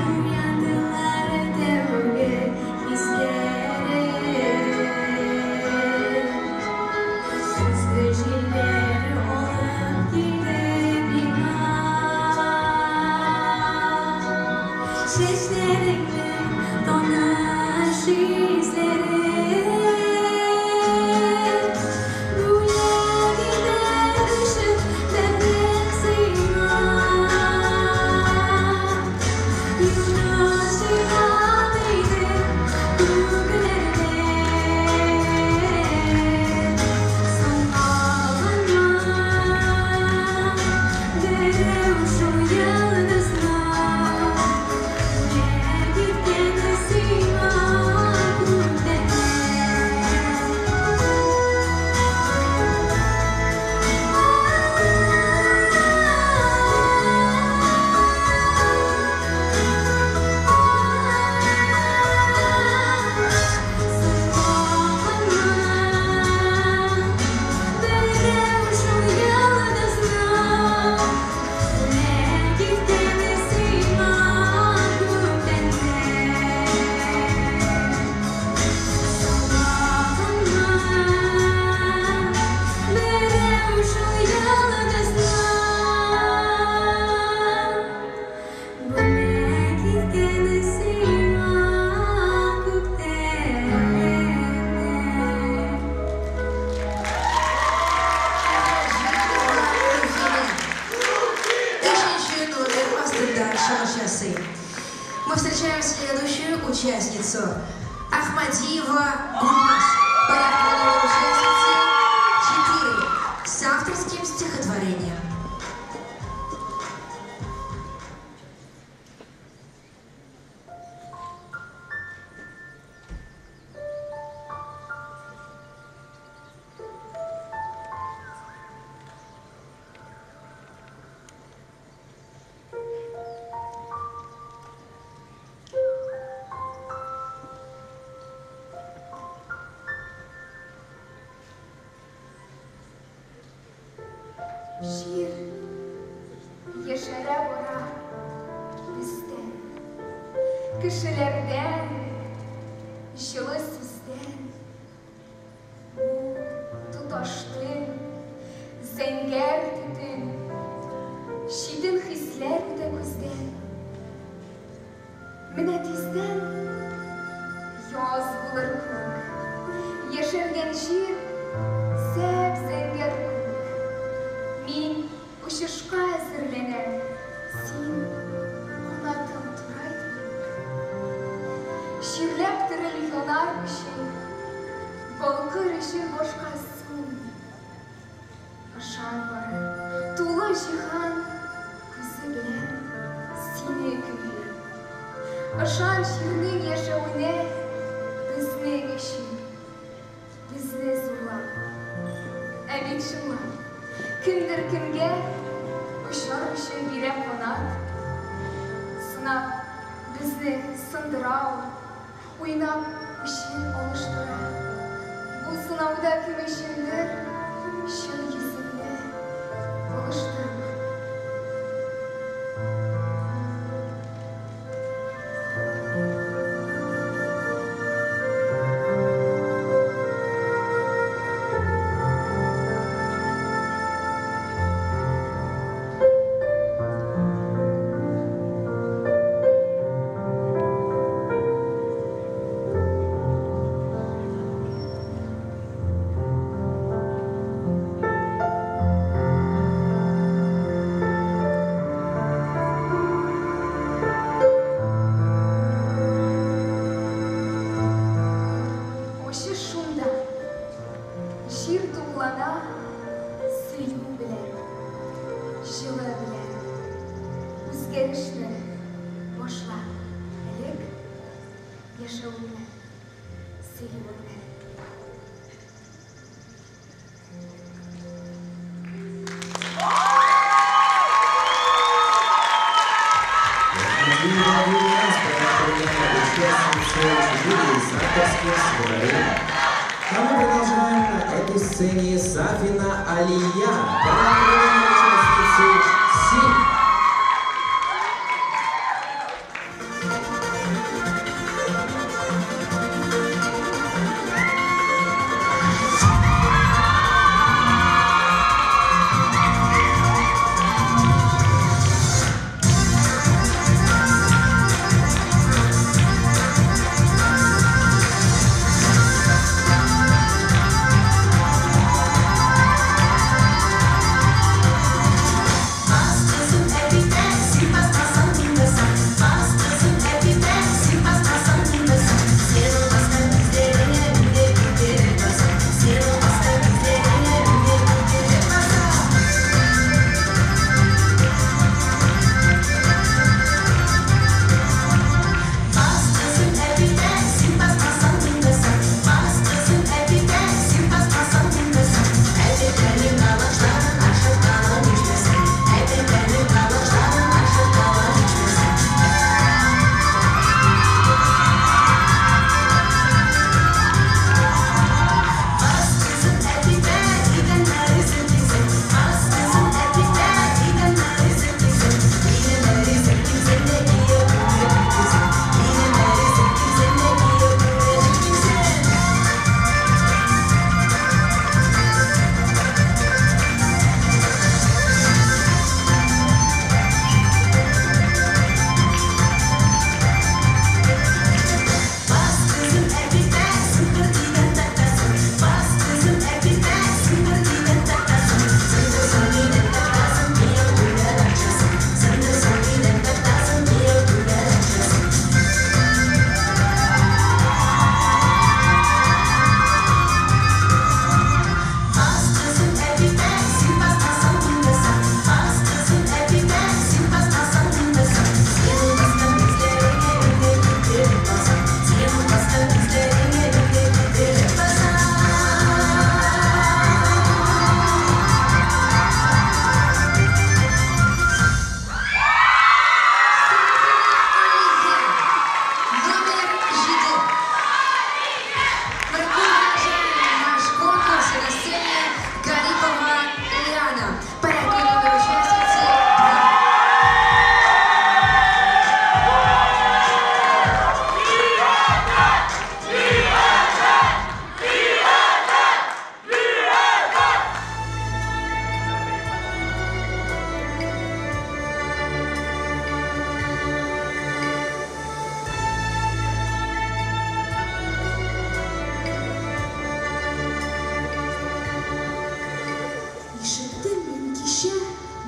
уяндылар тәүге хисләр. Встречаем следующую участницу. Ахмадиева Гульназ. Порядковый номер участницы 4. С авторским стихотворением. Җир яшәрә бара бездән, кешеләрдән, җылы сүздән. Бу тоташ төн, зәңгәр төтен, читен хисләр үтә күздән. Менә тиздән яз булыр күк, яшәргән җир зәп-зәңгәр күк. Мин очышка әзерләнәм, син канатың турайтма. Чирләп терел янар өчен, балкыр өчен башка сүнми. Ышан бары, тулы җиһан күзе белән сине көйли. Ышан җирнең яшәвенә безнең өчен, безне зурлап. Ә бит чынлап, кемдер кемгә очар өчен бирә канат. Сынап безне сындыра ул, уйнап үчен алыштыра. Бу сынауда кем өчендер чын йөзеңне алыштырма. Очыш шунда, җир туглана сөю белән, җылы белән. Үзгәрешне башла элек яшәвеңне, сөюеңне. Ахмадиева Гульназ, порядковый номер участницы 4 с авторским стихотворением. А мы продолжаем на этой сцене Сафина Алия, порядковый номер участницы 7.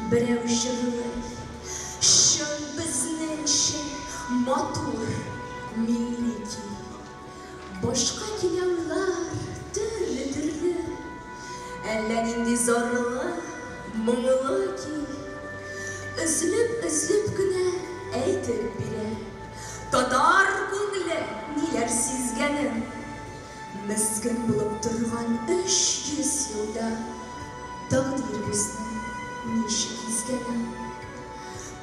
Берәү җырлый, чын безнеңчә матур милли көй. Башка килә уйлар төрле-төрле, әллә нинди зарлы, моңлы көй. Өзелеп-өзелеп кенә әйтеп бирә татар күңеле ниләр сизгәнен. Мескен булып торган 300 елда тәкъдир безне ничек изгәнен.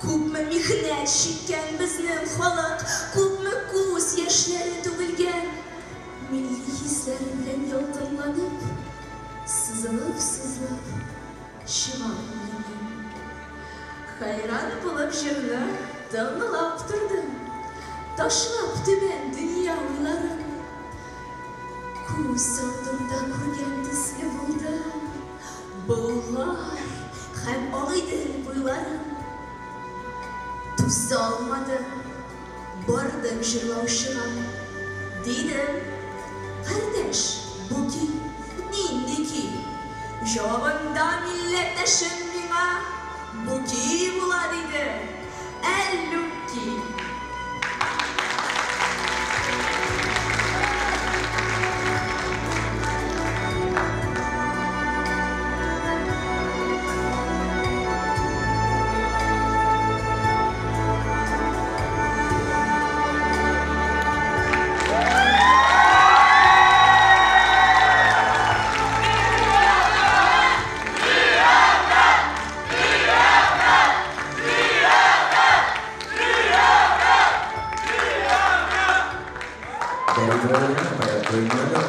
Күпме михнәт чиккән безнең халык, күпме күз яшьләре түгелгән. Милли хисләр белән ялкынланып, сызылып-сызлап чыга күңелемнән. Хәйран булып җырны тыңлап тордым, ташлап түбән дөнья уйларын. Күз алдымда күргән төсле булды Болгар һәм Агыйдел буйларын. Түзә алмадым, бардым җырлаучыга. Дидем, кардәш, бу көй нинди көй? Җавабында милләттәшем миңа, бу көй була, диде, Әллүки.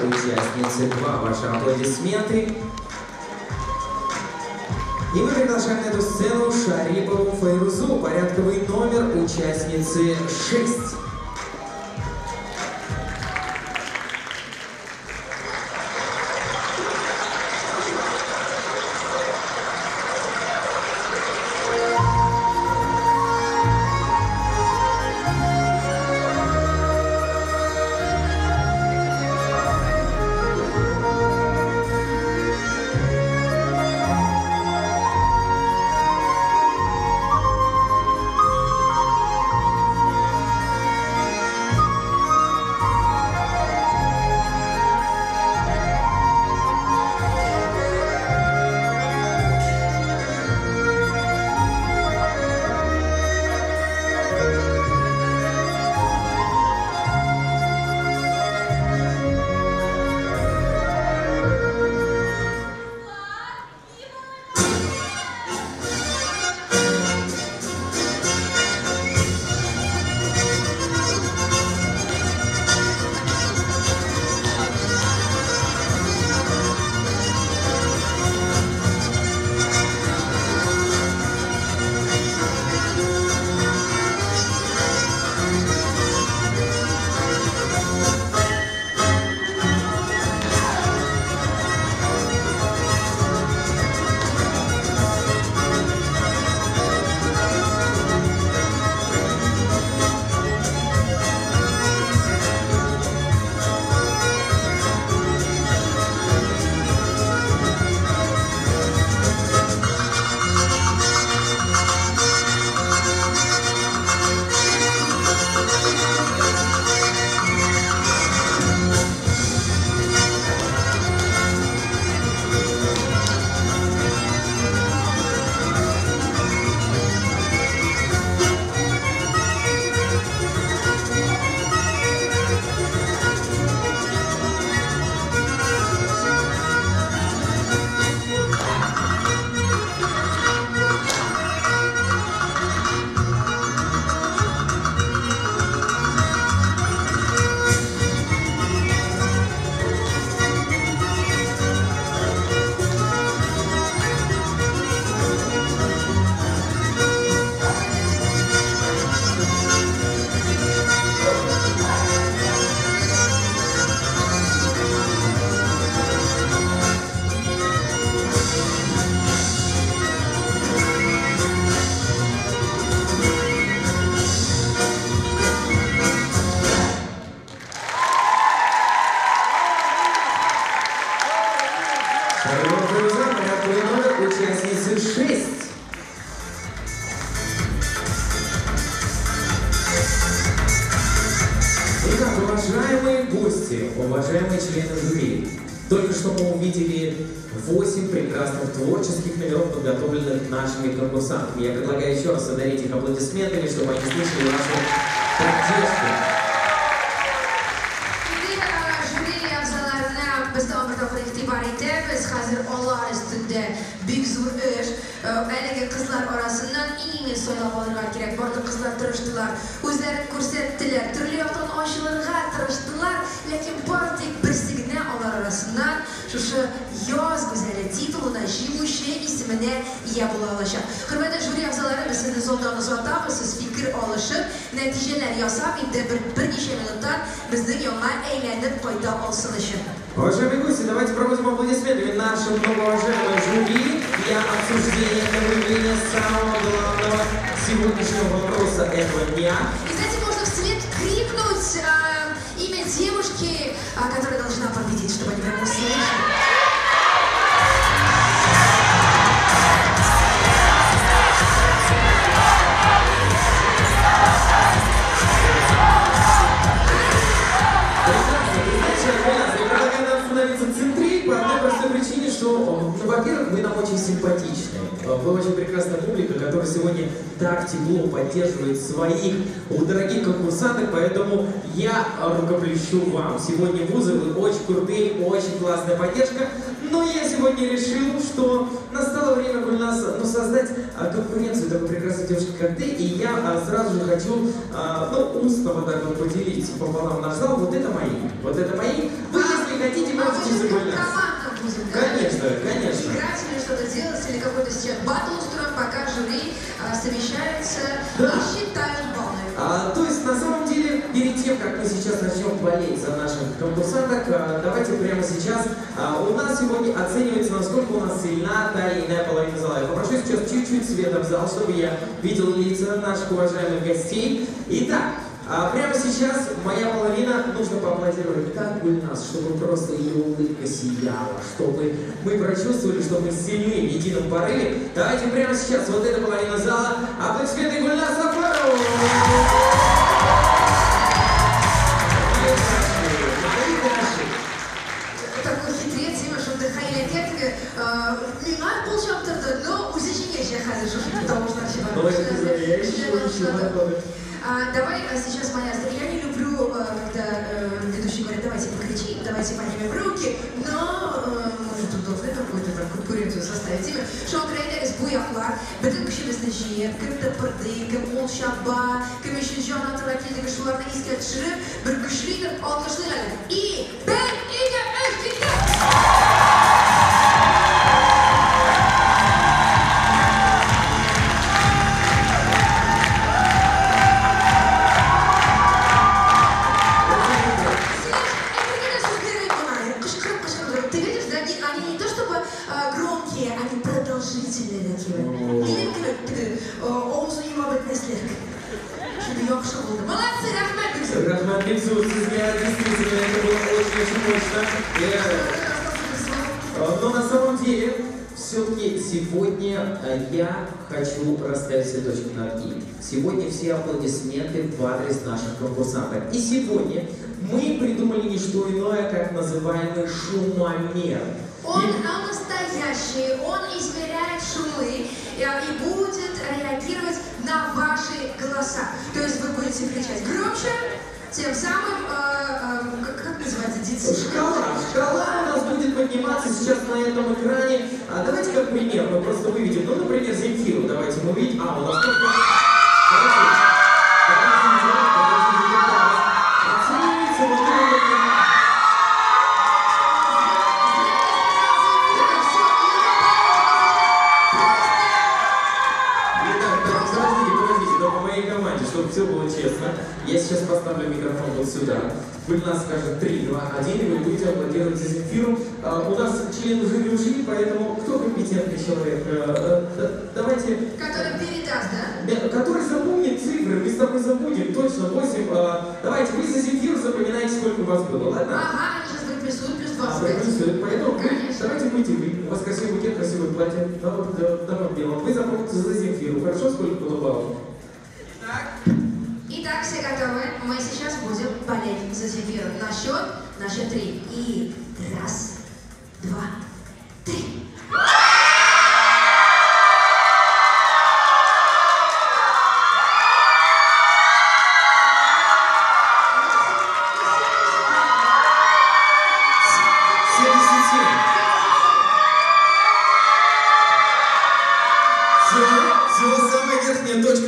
Участницы 2. Ваши аплодисменты. И мы приглашаем на эту сцену Шарипову Файрузу, порядковый номер участницы 6. Участницы 6. Уважаемые гости, уважаемые члены жюри, только что мы увидели 8 прекрасных творческих номеров, подготовленных нашими конкурсантами. Я предлагаю еще раз одарить их аплодисментами, чтобы они слышали нашу поддержку. Жюри әгъзаларына без тагын бер тапкыр игътибар итәбез. Хәзер алар өстендә бик зур эш. Әлеге кызлар арасыннан иң иңен сайлап алырга кирәк. Барлык кызлар тырыштылар, үзләрен күрсәттеләр, төрле яктан ачылырга тырыштылар, ләкин бары тик берсе генә алар арасыннан шушы Яз гүзәле титулына җиңүче исеменә ия була алачак. Хөрмәтле жюри әгъзалары, без сезне залдан озатабыз. Сез фикер алышып, нәтиҗәләр ясап, инде берничә минуттан безнең янга әйләнеп кайта алсын өчен. Уважаемые гости, давайте проводим аплодисментами наше многоуважаемое жюри для обсуждения, для выявления самого главного сегодняшнего вопроса этого дня. И знаете, можно вслед крикнуть имя девушки, которая должна победить, чтобы они прямо услышали. По одной простой причине, что, ну, во-первых, вы нам очень симпатичны. Вы очень прекрасная публика, которая сегодня так тепло поддерживает своих дорогих конкурсанток, поэтому я рукоплещу вам. Сегодня вузы, вы очень крутые, очень классная поддержка, но я сегодня решил, что настало время у нас, ну, создать конкуренцию такой прекрасной девушки, как ты, и я сразу же хочу, ну, устно вот так вот поделить пополам наш зал. Вот это мои, вот это мои. Вы, если хотите, можете за Гульнас. Будем, да? Конечно, конечно. Играть или что-то делать, или какой-то сейчас батл устроим, пока жюри совещаются, да, и считают баллы. То есть, на самом деле, перед тем, как мы сейчас начнем болеть за наших конкурсанток, давайте прямо сейчас у нас сегодня оценивается, насколько у нас сильна та или иная половина зала. Я попрошу сейчас чуть-чуть света в зал, чтобы я видел лица наших уважаемых гостей. Итак, прямо сейчас моя половина, нужно поаплодировать так Гульнас, чтобы просто ее улыбка сияла, чтобы мы прочувствовали, что мы сильны в едином порыве. Давайте прямо сейчас вот эта половина зала. Аплодисменты Гульнас Сафарову! Мои хорошие. Такой хитрец, Дима, что хәйләкәр, миңа кул чаптырды, но үзе җиңәчәк хәзер, шушы тавышлар чыгарып. Давай сейчас моя... Я не люблю, когда ведущий говорит, давайте покричим, давайте поднимем руки, но мы же тут должны какую-то там конкуренцию составить. Шуңа күрә әйдәгез бу яклар, бөтен көчебезне җыеп, кем тыпырдый, кем кул чаба, кем өчен җан атырга килдеге, шуларны искә төшереп, бер көчле итеп алкышлыйк әле. И, бер, ике, өч, китте! Молодцы, рәхмәт бик зур. Рәхмәт бик зур сезгә, действительно, это было очень-очень мощно. Но на самом деле, все-таки сегодня я хочу расставить все точки над «и». Сегодня все аплодисменты в адрес наших конкурсанток. И сегодня мы придумали не что иное, как называемый шумомер. Он настоящий, он измеряет шумы и будет реагировать на ваши голоса. То есть вы будете кричать громче, тем самым, как называется, децибел? Шкала. Шкала у нас будет подниматься сейчас на этом экране. Давайте как пример, мы просто выведем, ну, например, Земфиру. Давайте мы увидим. У нас только... Оценивается вот это. Чтобы все было честно, я сейчас поставлю микрофон вот сюда. Гульнас скажет 3, 2, 1, и вы будете аплодировать за Земфиру. У нас члены жюри ушли, поэтому кто компетентный человек? Давайте... Который передаст, да? Который запомнит цифры, мы с тобой забудем, точно, 8. Давайте, вы за Земфиру запоминаете, сколько у вас было, ладно? Ага, они сейчас приплюсуют, плюс 25. Приплюсуют, поэтому давайте будете вы. У вас красивый букет, красивое платье, дама в белом. Вы запомните за Земфиру, хорошо, сколько было баллов? Итак, все готовы? Мы сейчас будем болеть за Земфиру. На счет 3. И 1, 2, 3.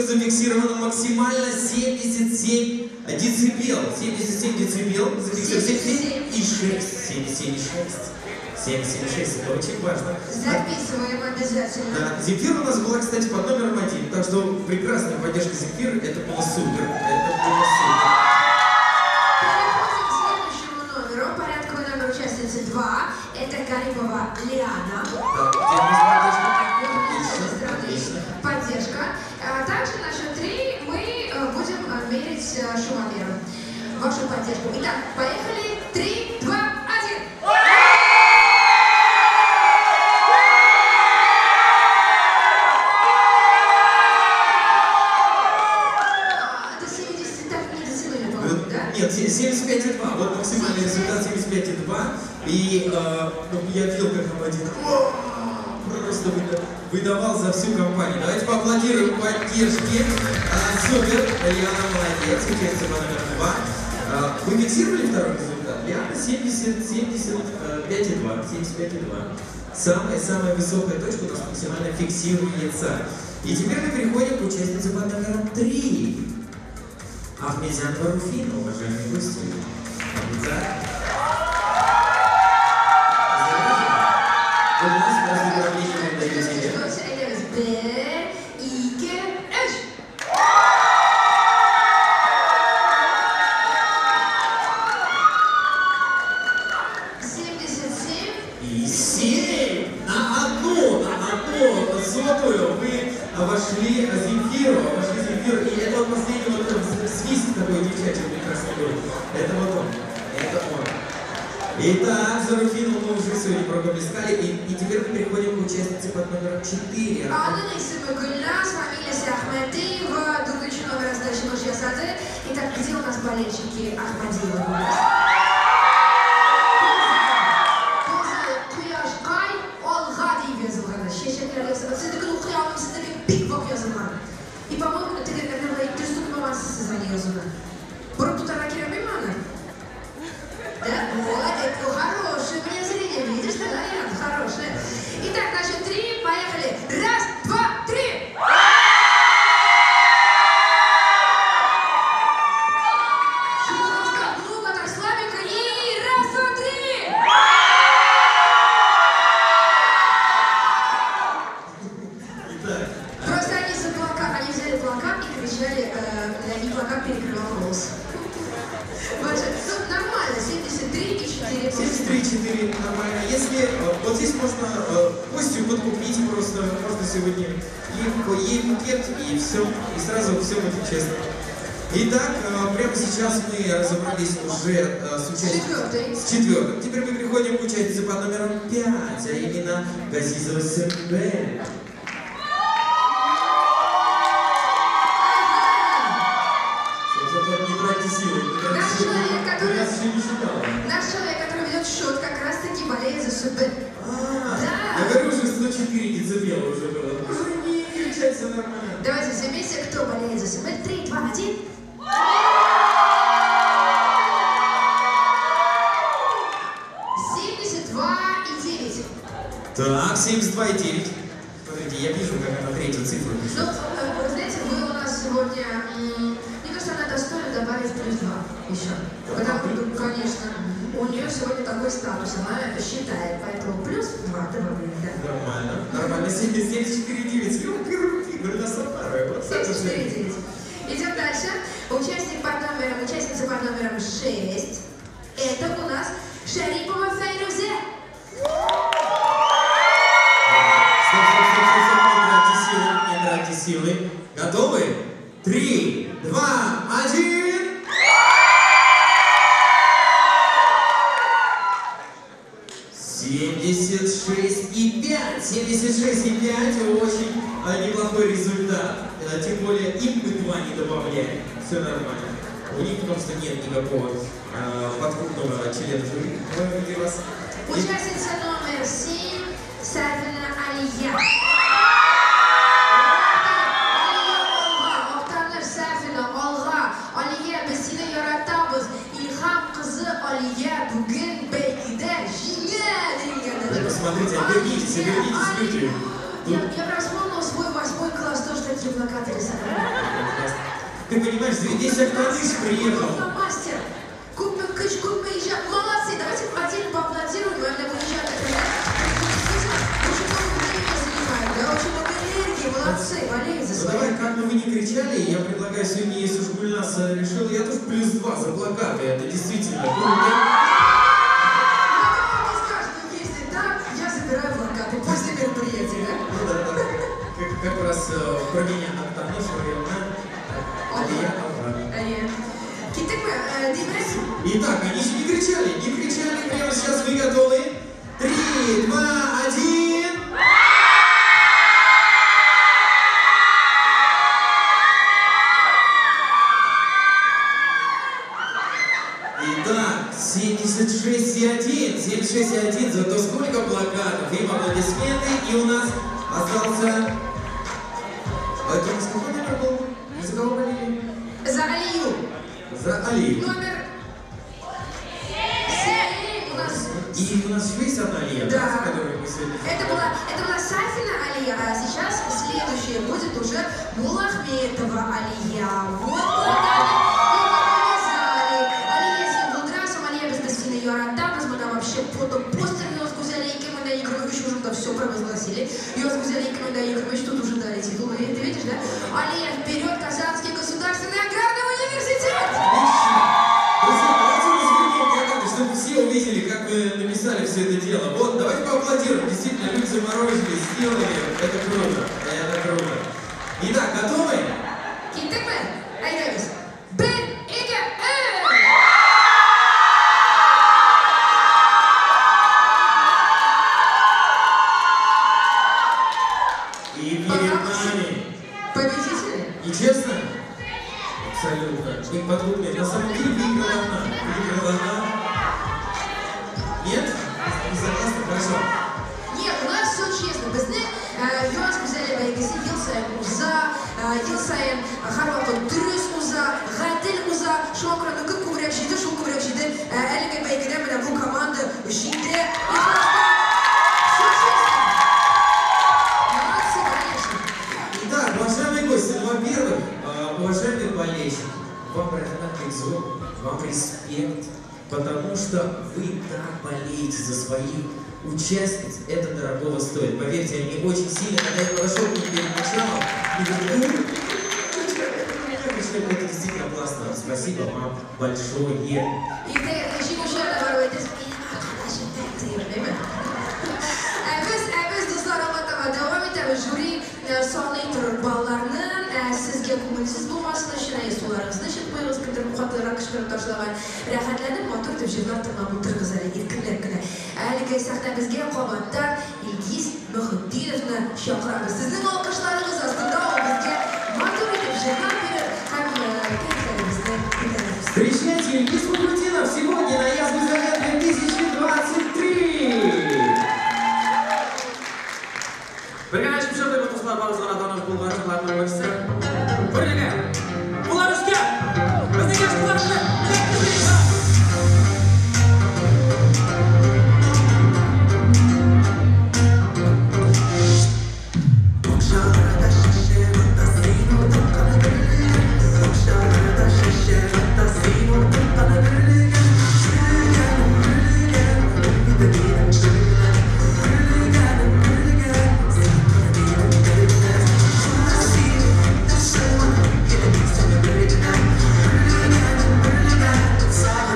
Зафиксировано максимально 77 децибел. 77 децибел. Зафиксировано 77,6. 77,6. 77,6. Это очень важно. Записываем обязательно. Да. Земфира у нас была, кстати, под номером 1. Так что прекрасная поддержка Земфиры. Это было супер. Это было супер. Переходим к следующему номеру. Порядковый номер участницы 2. Это Каримова Лиана. Так, где у нас поддержка? Отлично. Поддержка. Также на счет 3 мы будем мерить шумомером вашу поддержку. Итак, поехали. 3, 2, 1. До 70 так не дотянули, по-моему, да? Нет, 75,2. Вот максимальный результат 75,2. И я видел, как там один просто выдавал за всю компанию. Давайте поаплодируем поддержке. Супер, Лиана молодец, участница по номеру 2. Вы фиксировали второй результат? Лиана 75,2. 75,2. Самая-самая высокая точка у нас максимально фиксируется. И теперь мы переходим к участнице под номером 3. Ахмедзянова Руфина, уважаемые гости. Итак. У нас после управления мы даем тебе. 1, 2, 3. 77,7 на одну сотую вы обошли Земфиру, и это вот последний вот свист такой девчачий прекрасный был. Это вот он, это он. Итак, за Руфину мы уже сегодня прогомлескали, и теперь мы переходим к участнице под номером 4. Аның исеме Гөлназ, фамилиясе Ахмадиева, 4 номер чыгыш ясады. Итак, где у нас болельщики Ахмадиева? Кояшкай алга дип язылган. Чәчәкләр язылган. Сезнекен укый алмыйм, сезнеке бик вак язылган. И, по-моему, теге болай дөрес укымагансыз сез аны язуны. Борып тотарга кирәкмиме аны? Да, вот, это хорошее у меня зрение, видишь, да, Лариан, хорошее. Итак, на счет 3, поехали. 1, 2, 3. Что-то много так слабенько. И 1, 2, 3. Просто они за плакат, они взяли плакат и кричали, и плакат перекрывал голос. Ну, нормально, 73,4. 73,4 нормально. Если вот здесь можно Костю подкупить просто, можно сегодня ей букет, и все, и сразу все будет честно. Итак, прямо сейчас мы разобрались уже с участницей. С четвертым. Теперь мы переходим к участнице под номером 5, а именно Газизова Сэмбель. Наш человек, который ведет счет, как раз-таки болеет за Сумбель. Да. Я говорю, уже 104 децибела уже было. Уже не кричать, все нормально. Давайте все вместе, кто болеет за Сумбель. 3, 2, 1. 72,9. Так, 72,9. Смотрите, я вижу, как она третью цифру пишет. Ну, вы знаете, вы у нас сегодня... Мне кажется, она достойна добавить плюс 2 еще. Потому что, конечно, у нее сегодня такой статус, она считает, поэтому плюс 2 добавляем, да. Нормально, нормально. 74,9. Говорю, на Сафарова. 74,9. Идем дальше. Участник под номером, участница под номером 6. Это у нас Шарипова Файрузе. Стоп, стоп, стоп, стоп, не тратьте силы, не тратьте силы. Готовы? 3, 2, 1. 76,5. 76,5. Очень неплохой результат. Тем более им мы 2 не добавляем. Все нормально. У них потому что нет никакого подкупного члена жюри. Вас. Участница номер 7 Сафина Алия. Алия алга, Актаныш Сафина алга. Алия, без сине яратабыз. Илһам кызы Алия бүген бәйгедә җиңә дигән. Посмотрите, обернитесь, обернитесь, люди. Я просмотрела свой 8 класс, тоже такие плакаты рисовали. Ты понимаешь, весь Актаныш приехал. Мастер. Күпме көч, күпме иҗат. Молодцы, давайте отдельно поаплодируем. Для иҗата. Очень много времени занимает, да, очень много энергии. Молодцы, болеют за свою. Давай, как бы вы ни кричали, я предлагаю сегодня, если уж Гульнас решил, я тоже +2 за плакаты. Это действительно круто. Я думала, скажет, ну если так, я забираю плакаты после мероприятия, да? Ну да, да. Как раз про меня Актаныш, района Алия Алга. Алия. Итак, они еще не кричали, не кричали. Прямо сейчас вы готовы? 3, 2, 1. Итак, 76,1. 76,1. Зато сколько плакатов. Им аплодисменты. И у нас остался... Это у нас какой номер был? За кого болели? За Алию. За Алию. Номер 7 у нас. И у нас еще есть одна Алия, да, которую мы сегодня... Это была Сафина Алия, а сейчас следующая будет уже Мулахметова Алия. Вот плакаты и повязали. Алия син булдырасың, Алия без сине яратабыз, мы там вообще фото-постер Яз Гүзәле 2023 уже там все провозгласили. Яз Гүзәле 2023 тут уже дали титул, ты видишь, да? Алия, вперед, Казанский государственный аграрный университет! Отлично! Друзья, давайте развернем плакаты, чтобы все увидели, как мы написали все это дело. Вот, давайте поаплодируем. Действительно, люди заморозились, сделали. Это круто, это круто. Итак, готовы? Киттекме? Әйдәгез. Бер, ике, өч! И перед нами победители. И честно? Абсолютно. И подгубные. На самом деле выиграла она. Выиграла она. Нет? Не согласна? Хорошо. Нет, у нас все честно. Безнең Яз Гүзәле бәйгесе ел саен уза, ел саен һәрвакыт дөрес уза, гадел уза. Шуңа күрә кем күбрәк җыйды, шул күбрәк җыйды. Әлеге бәйгедә менә бу команда җиңде. Все честно. Молодцы, конечно. Итак, уважаемые гости, ну, во-первых, уважаемые болельщики, вам рахмат, вам респект, потому что вы так болеете за своих участниц, это дорогого стоит. Поверьте, они очень сильно, когда я подошел к ним перед началом, и говорю, это действительно классно. Спасибо вам большое. Без, дуслар, алга дәвам итәбез. Жюри саный торыр балларны. Сезгә күңелсез булмасын өчен, әй, суларыгызны эчеп куегыз, кемдер катырак кычкырып ташлаган. Рәхәтләнеп, матур итеп җырлар тыңлап утырыгыз әле, иркенләп кенә. Әлеге сәхнәбезгә кабаттан Илгиз Мөхетдиновны чакырабыз. Сезнең алкышларыгыз астында ул безгә матур итеп җырлап бирер һәм кәефләребезне күтәрер. Встречайте, Ильгиз Мухрутдинов сегодня на Яз Гүзәле 2023! Бер генә эшем шундый, дуслар, барыгызга да таныш булган җырларның берсе. Бергә! Куллар өскә! Безнең яшь кызларыбызны эләктермик! Sağ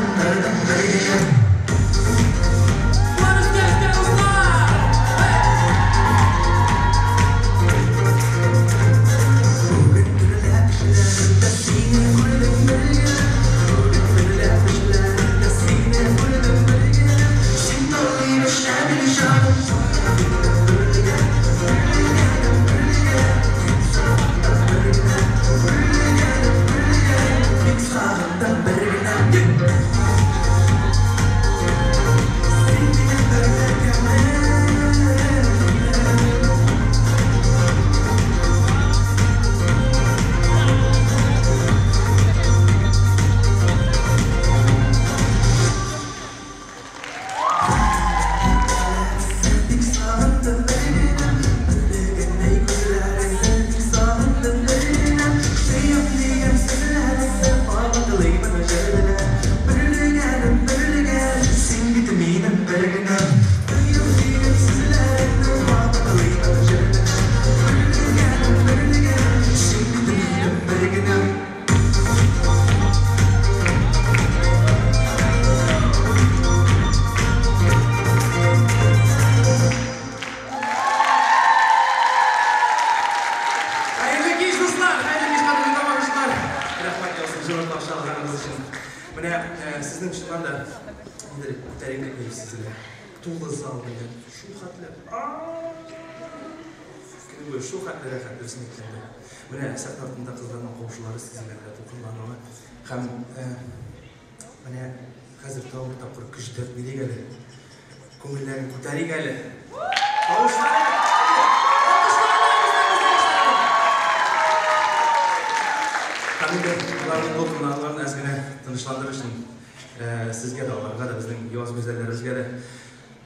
Менә сезнең чыннан да ниндидер күтәренке кәеф сизелә. Тулы зал белән шул хәтле. Көне буе шул хәтле рәхәт, дөресен әйткәндә. Менә сәхнә артында кызларның каушулары сизелә, менә дулкынлануы. Һәм менә хәзер тагын бер тапкыр көч дәрт бирик әле. Күңелләрен күтәрик әле. Тавышлар! Һәм инде аларның дулкынлануларын әз генә тынычландырыр өчен сезгә дә, аларга да, безнең яз гүзәлләребезгә дә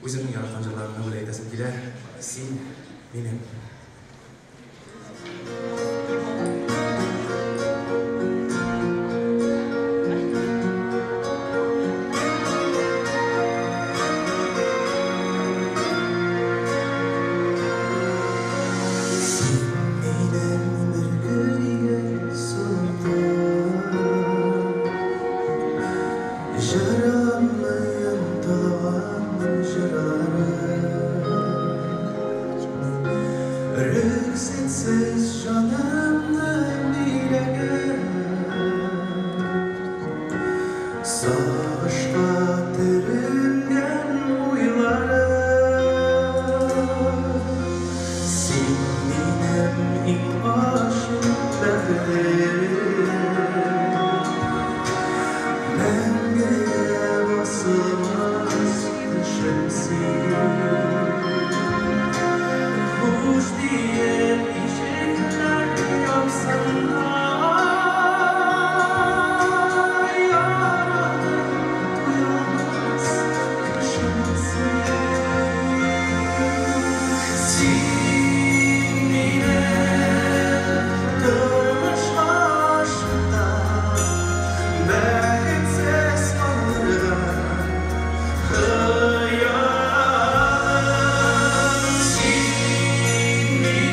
үземнең яраткан җырларымны бүләк итәсем килә. Син минем. Хыялым син минем.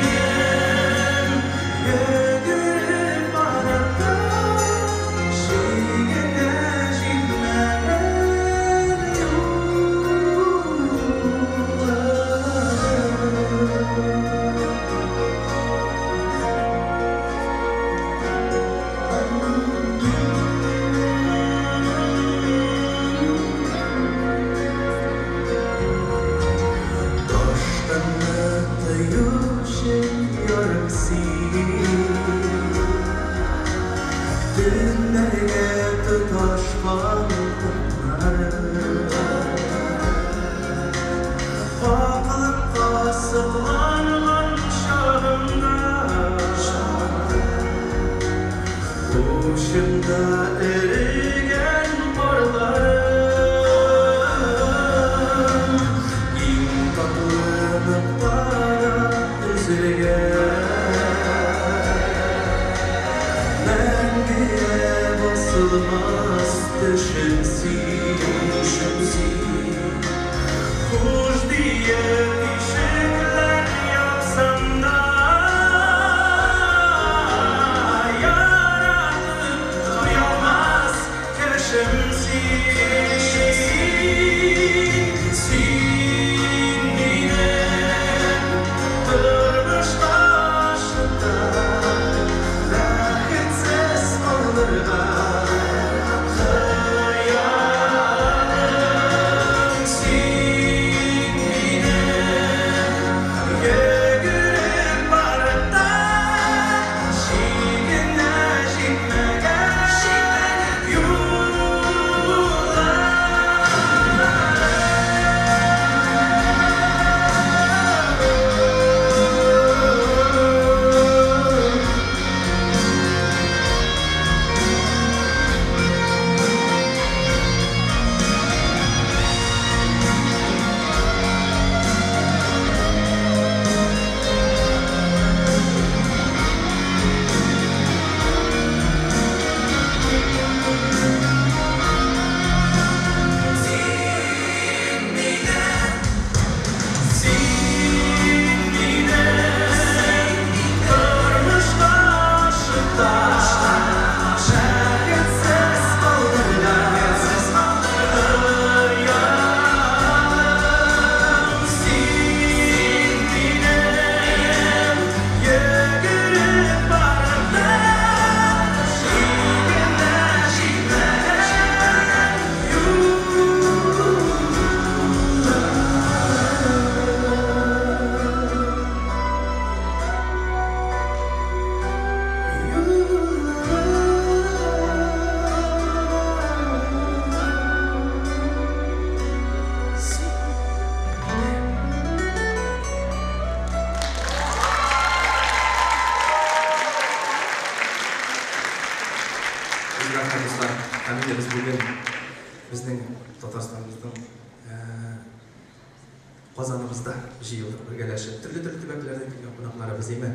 җыелдык бергәләшеп. Төрле-төрле төбәкләрдән килгән кунакларыбыз, әйме,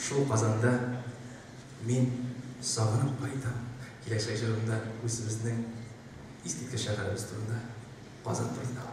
шул Казанда мин сагынып кайтам. Киләчәк җырымда үзебезнең искиткеч шәһәребез турында, Казан турында.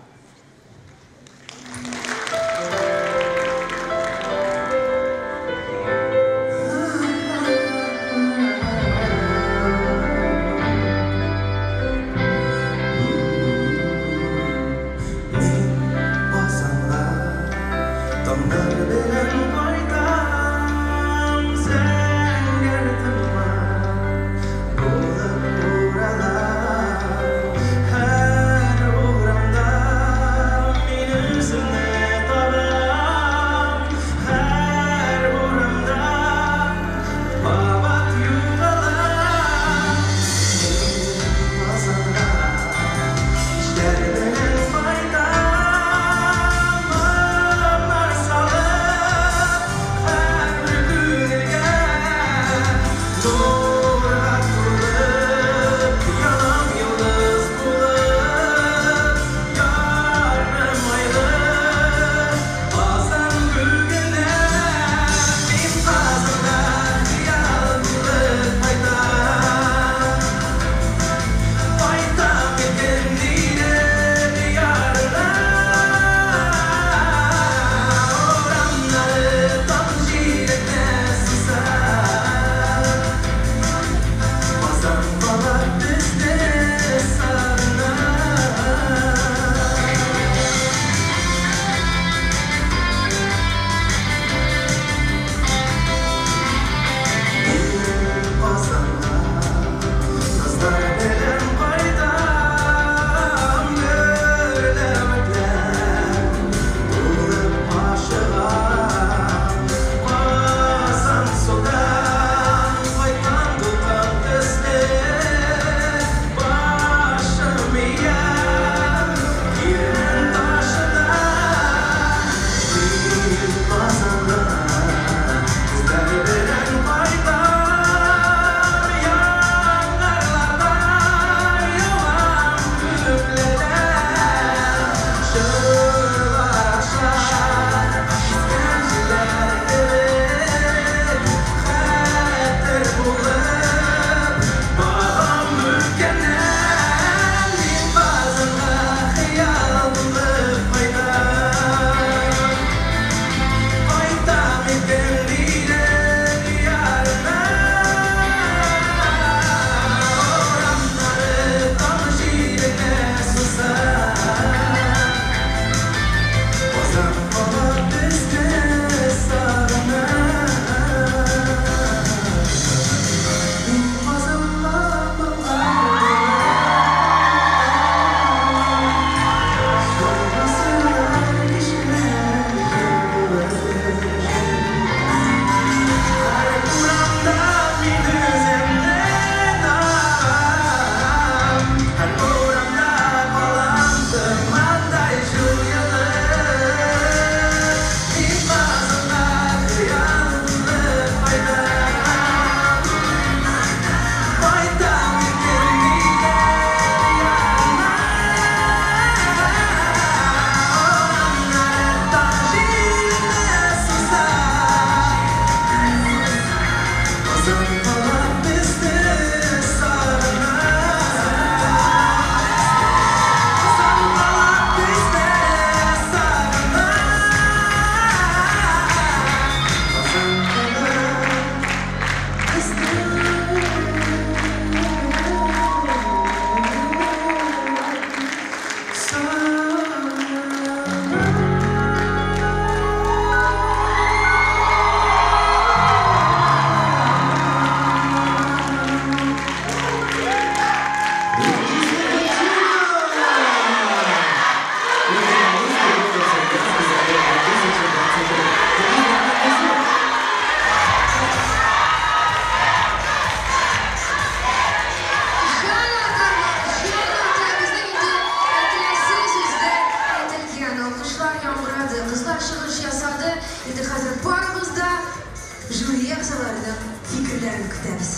Жюри әгъзаларының фикерләрен көтәбез.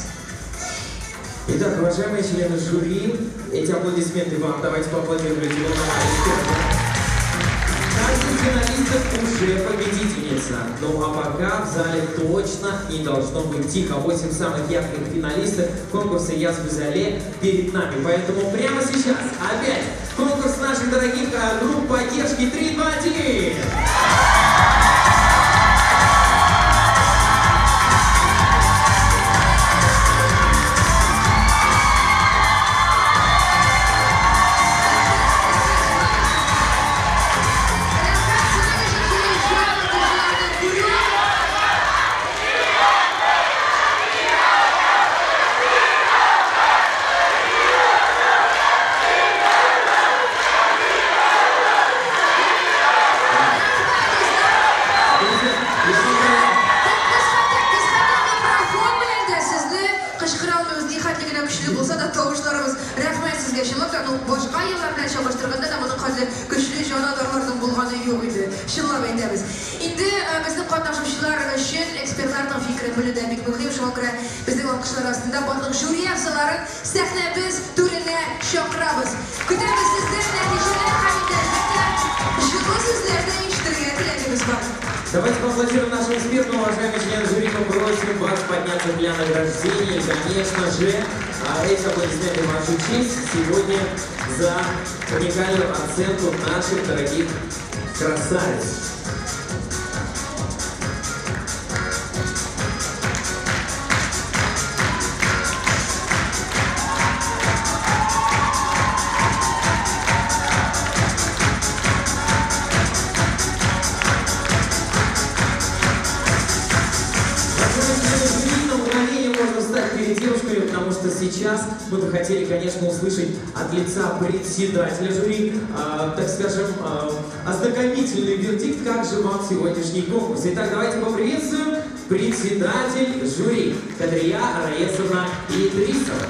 Итак, уважаемые члены жюри, эти аплодисменты вам. Давайте поаплодируем Людмиле. финалисток уже победительница. Ну а пока в зале точно не должно быть тихо. 8 самых ярких финалисток конкурса «Яз Гүзәле» перед нами. Поэтому прямо сейчас опять конкурс наших дорогих групп поддержки. 3, 2, 1! Давайте поаплодируем нашим экспертам, уважаемые члены жюри, мы просим вас подняться для награждения. И, конечно же, эти аплодисменты в вашу честь сегодня за уникальную оценку наших дорогих красавиц. Сейчас мы бы хотели, конечно, услышать от лица председателя жюри, так скажем, ознакомительный вердикт, как же вам сегодняшний конкурс. Итак, давайте поприветствуем председатель жюри Кадрия Раесовна Идрисова.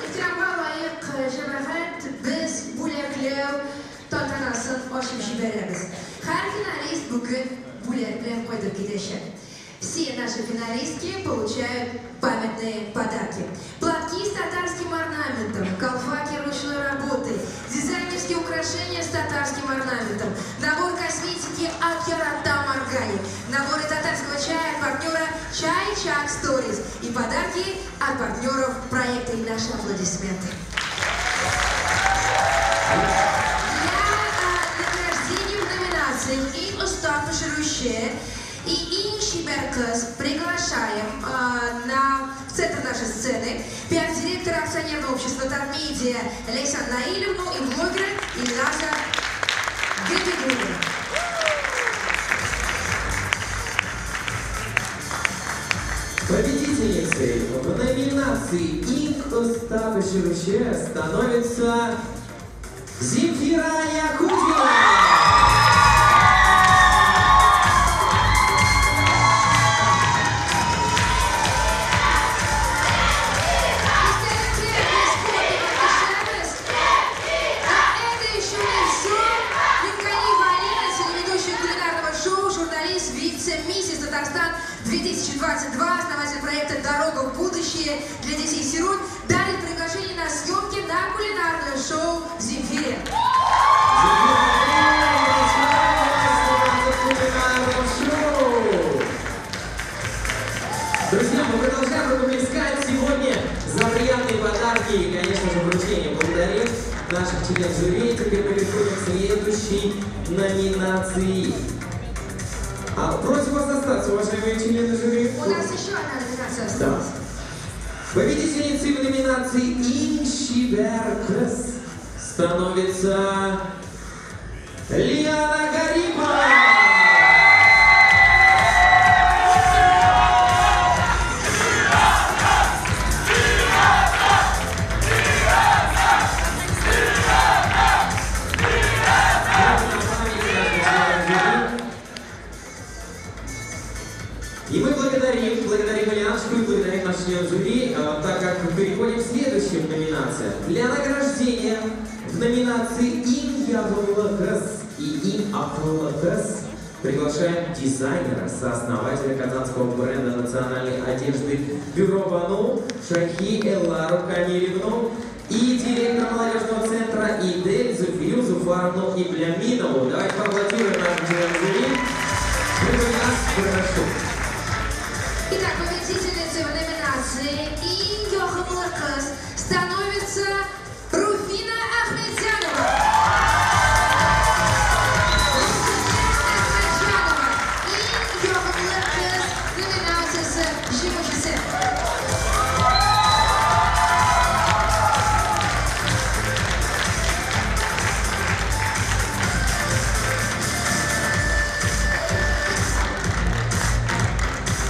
Ихтирамга лаек җәмәгать. ачып җибәрәбез. Һәр финалист бүген бүләк белән кайтып китәчәк. Все наши финалистки получают памятные подарки. Платки с татарским орнаментом, колфаки ручной работы, дизайнерские украшения с татарским орнаментом, набор косметики от Яратам Органик, наборы татарского чая от партнера Чай Чак Сторис и подарки от партнеров проекта и наши аплодисменты. Для награждения в номинациях «Иң оста пешерүче» и «Иң чибәр кыз» приглашаем в центр нашей сцены пиар-директора акционерного общества «Татмедиа» Лейсан Наилевну и блогера Ильназа Габидуллина. Победительницей в номинации «Иң оста пешерүче» становится Земфира Якутина. Вице-миссис Татарстан 2022, основатель проекта «Дорога в будущее» для детей-сирот, дарит приглашение на съемки на кулинарное шоу «Земфире». Друзья, мы продолжаем рукоплескать сегодня за приятные подарки и, конечно же, вручение. Благодарим наших членов жюри. Теперь мы переходим к следующей номинации. Просим вас остаться, уважаемые члены жюри. У нас еще одна номинация осталась. Да. Победительницей в номинации «Иң чибәр кыз» становится Лиана Гарипова. И мы благодарим Лианочку и благодарим наш член жюри, так как переходим к следующим номинациям. Для награждения в номинации «Иң ягымлы кыз» и «Иң акыллы кыз» приглашаем дизайнера, сооснователя казанского бренда национальной одежды «Бюро Бану» Шахи Эллару Камилевну и директора молодежного центра «Идель» Зульфию Зуфаровну Ибляминову. Давайте поаплодируем нашим членам жюри. Прошу. Итак, победительницей в номинации «Иң ягымлы кыз» становится Руфина Ахметзянова. Руфина Ахметзянова. Иң ягымлы кыз номинациясе җиңүчесе.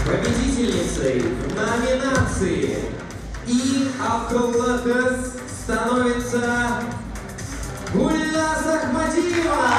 Победительницей в номинации «Иң акыллы кыз» становится Гульназ Ахмадиева.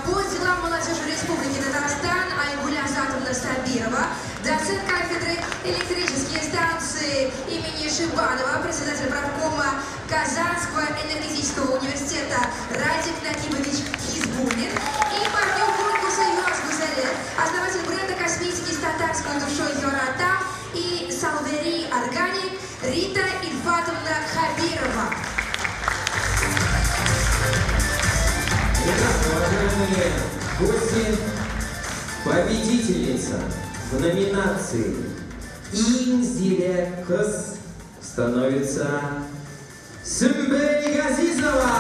По делам молодежи Республики Татарстан Айгуль Азатовна Сабирова, доцент кафедры электрические станции имени Шибанова, председатель правкома Казанского энергетического университета Радик Накибович Хизбуллин и партнер конкурса «Яз Гүзәле», основатель бренда косметики с татарской душой «Йоратам» и Салвери Органик Рита Ильфатовна Хабирова. Итак, уважаемые гости, победительница в номинации «Иң зирәк кыз» становится Сөмбел Газизова.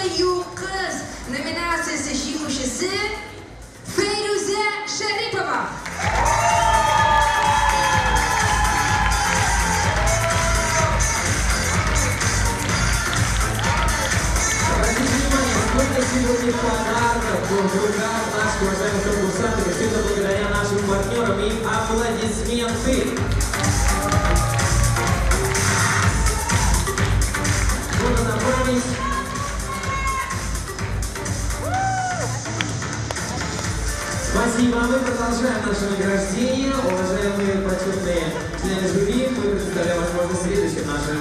кыю кыз номинациясе җиңүчесе Фәйрүзә Шәрипова. Обратите внимание, сколько сегодня подарков в руках наших уважаемых конкурсантов. И все это благодаря нашим партнерам. Им аплодисменты. Фото на память. Спасибо. Мы продолжаем наше награждение. Уважаемые почетные члены жюри, мы предоставляем возможность следующим нашим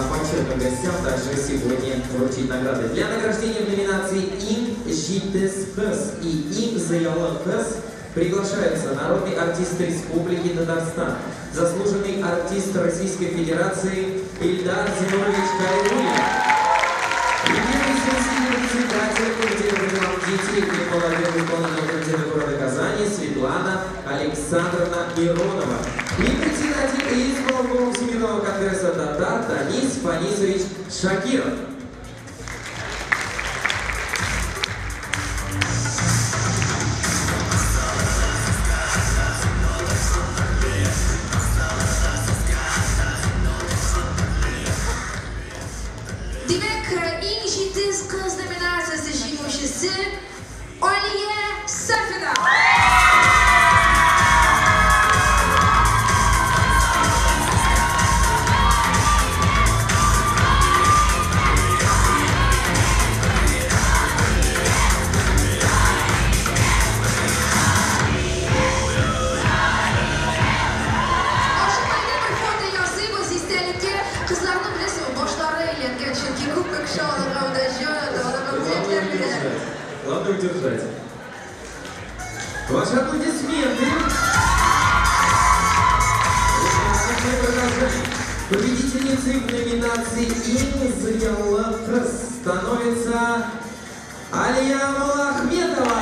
почетным гостям также сегодня вручить награды. Для награждения в номинации «Иң җитез кыз» и «Иң зыялы кыз» приглашаются народный артист Республики Татарстан, заслуженный артист Российской Федерации Ильдар Зинурович Хайруллин, и первый заместитель председателя комитета по делам детей и молодежи исполнительного комитета города Казани Светлана Александровна Миронова и председатель исполкома Всемирного конгресса татар Данис Фанисович Шакиров. Димәк, иң җитез кыз номинациясе җиңүчесе Алия Сафина. Ашыкмый бер фото ясыйбыз истәлеккә. Кызларның беләсеңме, башлары әйләнгән, чөнки күпме кеше аларга монда җан ата, аларга бүләкләр бирәләр. Главное удержать. Ваши аплодисменты. Мы продолжаем. Победительницей в номинации «Иң зыялы кыз» становится Алия Муллахметова.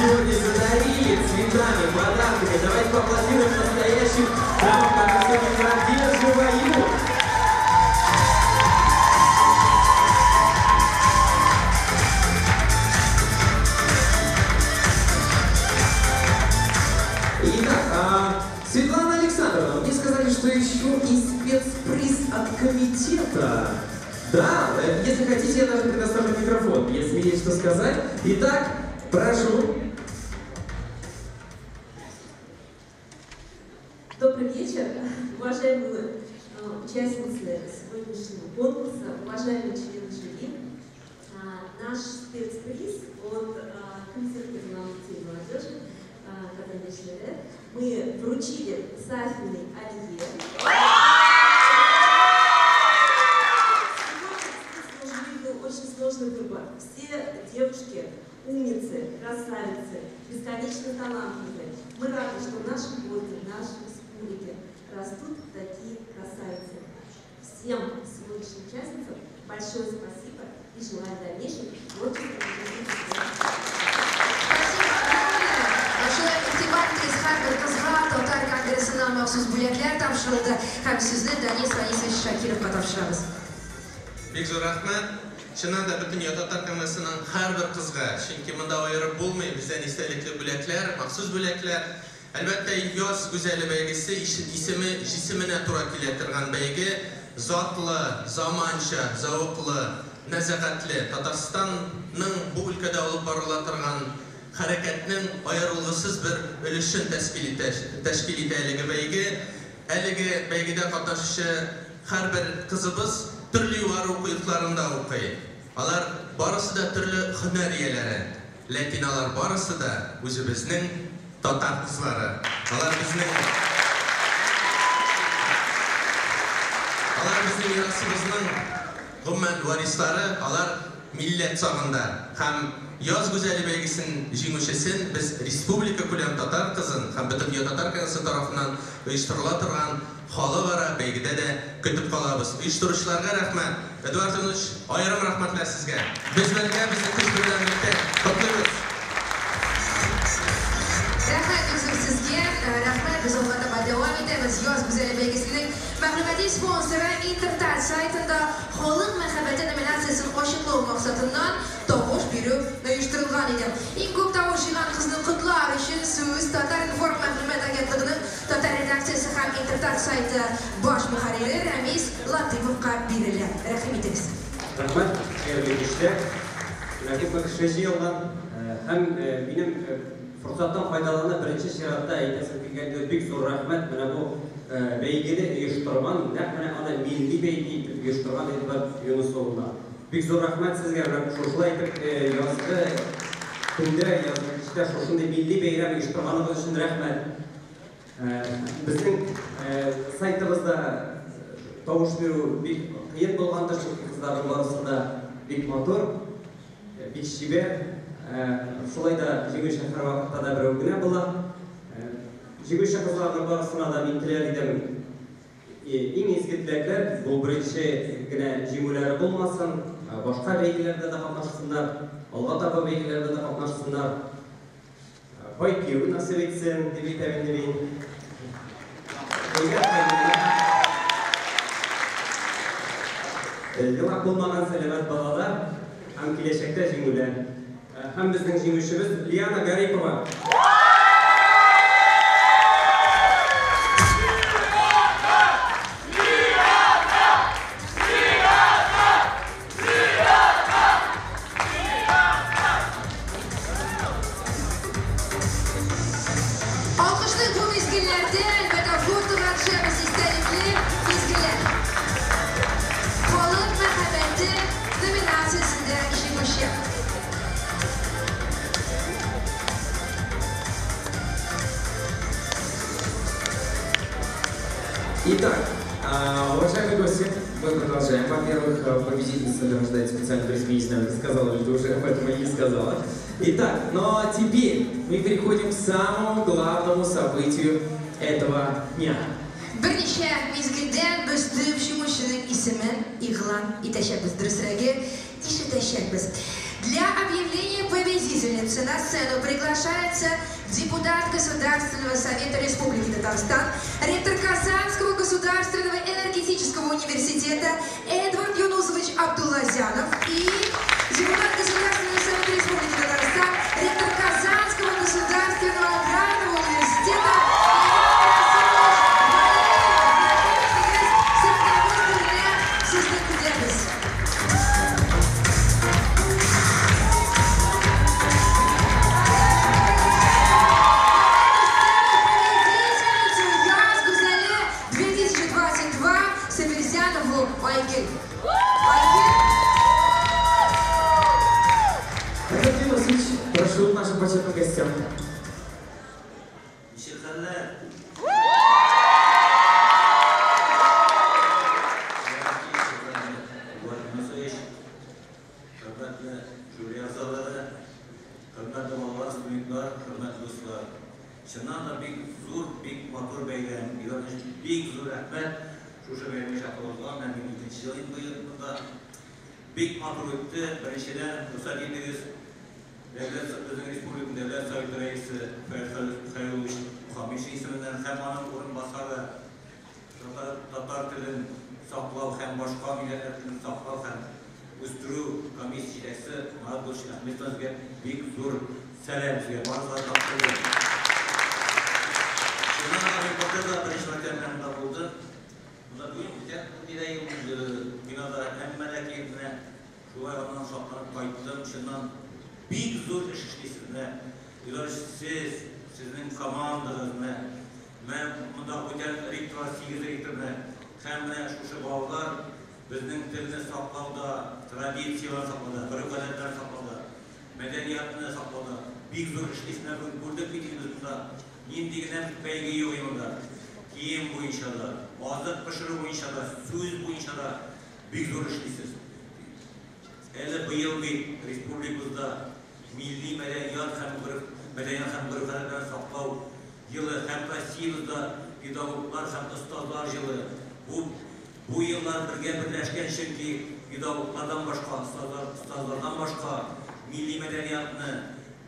Сегодня задарили цветами, подарками. Давайте поаплодируем настоящим дамам, которые сегодня поддерживают. Итак, Светлана Александровна, мне сказали, что еще и спецприз от комитета. Да, если хотите, я даже предоставлю микрофон, если есть что сказать. Итак, прошу. Добрый вечер, уважаемые участницы сегодняшнего конкурса, уважаемые члены жюри. Наш спецприз от Комитета по делам детей и молодежи Казань Яшьләре мы вручили Сафиной Алие. Сегодня у жюри был очень сложный выбор. Все девушки умницы, красавицы, бесконечно талантливые. Мы рады, что в нашем городе, в нашей республике растут такие красавицы. Всем сегодняшним участницам большое спасибо и желаю дальнейших творческих успехов. Спасибо огромное. Шулай игътибар итегез, һәрбер кызга Татар конгрессыннан махсус бүләкләр тапшырылды һәм сүзне Данис Фанисович Шакировка тапшырабыз. Бик зур рәхмәт. Чыннан да Бөтендөнья татар конгрессының һәрбер кызга, чөнки монда аерып булмый, бездән истәлекле бүләкләр, махсус бүләкләр. Әлбәттә, яз гүзәле бәйгесе исеме җисеменә туры килә торган бәйге, затлы, заманча, зәвыклы, нәзакәтле Татарстанның бу өлкәдә алып барыла торган хәрәкәтнең аерылгысыз бер өлешен тәшкил итә, тәшкил итә әлеге бәйге. Әлеге бәйгедә катнашучы һәрбер кызыбыз төрле югары уку йортларында укый. Алар барысы да төрле һөнәр ияләре. Ләкин алар барысы да үзебезнең татар кызлары. Алар безнең мирасыбызның гомумән варислары, алар милләт сагында һәм Яз гүзәле бәйгесен җиңүчесен без республикакүләм Татар кызын һәм Бөтендөнья татар конгрессы тарафыннан оештырыла торган халыкара бәйгедә дә көтеп калабыз. Оештыручыларга рәхмәт. Эдуард Иванович, аерым рәхмәтләр сезгә. Без бергә, безнең көч бердәмлектә. Котлыйбыз! Рәхмәт бик зур сезгә. Рәхмәт, без алга таба дәвам итәбез. Яз гүзәле бәйгесенең мәгълүмати спонсоры Интертат сайтында Халык мәхәббәте номинациясен ачыклау максатыннан тавыш бирү оештырылган иде. Иң күп тавыш җыйган кызны котлар өчен сүз Татар-информ мәгълүмат агентлыгының татар редакциясе һәм Интертат сайты баш мөхәррире Рәмис Латыйповка бирелә. Рәхим итегез. Рәхмәт, хәерле кичләр. Менә күпме кеше җыелган. Һәм минем форсаттан файдаланып, беренче чиратта әйтәсем килгән иде, бик зур рәхмәт менә бу бәйгене оештырган, нәкъ менә аны милли бәйге итеп оештырган Эдвард Юныс улына. Бик зур рәхмәт сезгә, менә шушылай итеп язгы көндә, язгы кичтә шушындый милли бәйрәм оештырганыгыз өчен рәхмәт. Безнең сайтыбызда тавыш бирү бик кыен булгандыр, чөнки кызларның барысы да бик матур, бик чибәр. Шулай да җиңүче һәрвакытта да берәү генә була. Җиңүче кызларның барысына да мин теләр идем иң изге теләкләр, бу беренче генә җиңүләре булмасын, башка бәйгеләрдә дә катнашсыннар, алга таба бәйгеләрдә дә катнашсыннар. Бай кияү насыйп итсен, дип әйтәм инде мин. Әйбәт гаиләдә. Елак булмаган сәламәт балалар һәм киләчәктә җиңүләр. Һәм безнең җиңүчебез Лиана Гарипова. Алкышлыйк бу мизгелләрдә, әлбәттә, фотога төшәбез истәлекле мизгелләр. Халык мәхәббәте номинациясендә җиңүче. Итак, уважаемые гости, мы продолжаем. Во-первых, победительница награждает специальный приз, я не знаю, сказала ли ты уже об этом или не сказала. Итак, ну а теперь мы переходим к самому главному событию этого дня. Берничә мизгелдән без төп җиңүченең исемен игълан итәчәкбез, дөресрәге, ишетәчәкбез. Для объявления победительницы на сцену приглашается депутат Государственного совета Республики Татарстан, ректор Казанского государственного энергетического университета Эдвард Юнусович Абдуллазянов и депутат Государственного совета Республики Татарстан, ректор Казанского государственного аграрного университета Сәхнәбез түренә сезне көтәбез. Победительницу Яз Гүзәле 2022 Сабирзянову Айгөл. Айгөл. Эдуард Юнусович, прошу к нашим почетным гостям. Ничек хәлләр? Эдуард Юнусович, хөрмәтле жюри әгъзалары, хөрмәтле балалар, студентлар, хөрмәтле дуслар. Чыннан да бик зур, бик матур бәйрәм. Эдуард Юнусович, бик зур рәхмәт. Шушы бәйрәмгә чакыруыгызга. Менә мин икенче ел инде быел монда. Бик матур үтте. Беренчедән, рөхсәт итегез, дәүләт безнең республиканың дәүләт советы рәисе Фәрит Хәйруллович Мөхәммәтшин исеменнән һәм аның урынбасары татар, татар телен саклау һәм башка милләтләр телен саклау һәм үстерү комиссия җитәкчесе Марат Булыш Әхмәтовичка бик зур сәлам сезгә барыгызга тапшырдым. Чыннан да мин былтыр да беренче мәртәбә менә монда булдым. Монда бүген үтә нидә ел бинада, әмма ләкин менә шулай аннан шатланып кайттым. Чыннан бик зур эш эшлисез менә. Илаһ сез, сезнең командагыз менә. Менә монда бүтән ректорлар, сигез ректор менә. Һәм менә шушы балалар безнең телне саклауда, традицияләрне саклауда, гореф-гадәтләрне саклауда, мәдәниятны саклауда бик зур эшлисез. Менә бүген күрдек бит инде без монда нинди генә бәйге юк монда. Кием буенча да, азык пешерү буенча да, сүз буенча да бик зур эшлисез. Әле быел бит республикабызда Милли мәдәният һәм гореф мәдәният һәм гореф-гадәтләрне саклау елы һәм Россиябездә педагоглар һәм остазлар елы. Бу бу еллар бергә берләшкән, чөнки педагоглардан башка, остазлар, остазлардан башка милли мәдәниятны,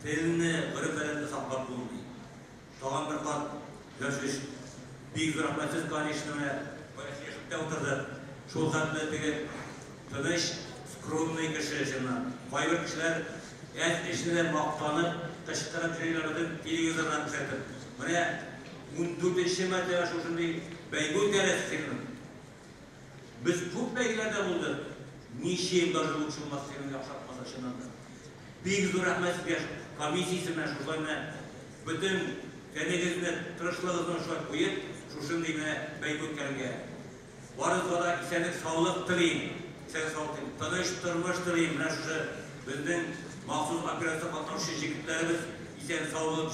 телне, гореф-гадәтне саклап булмый. Тагын бер кат Гөлшиш, бик зур рәхмәт сез, конечно, менә бая сөйләшеп тә утырдык. Шул хәтле теге тыныч, скромный кеше чыннан. Кайбер кешеләр әз эшне дә мактанып, кычкырып йөриләр, бөтен телевизордан күрсәтеп. Менә ундүртенче мәртәбә шушындый бәйге үткәрәсез синең. Без күп бәйгеләрдә булдык. Ничем даже лучше булмас синең яхшырак чыннан да. Бик зур рәхмәт сезгә комиссиясе менә шушылай менә бөтен тәнегезне, тырышлыгызны шулай куеп, шушындый менә бәйге үткәрергә. Барыгызга да исәнлек, саулык телим. Исәнлек, саулык телим. Тыныч тормыш телим. Менә шушы безнең махсус операция катнашучы җегетләребез исән сау булып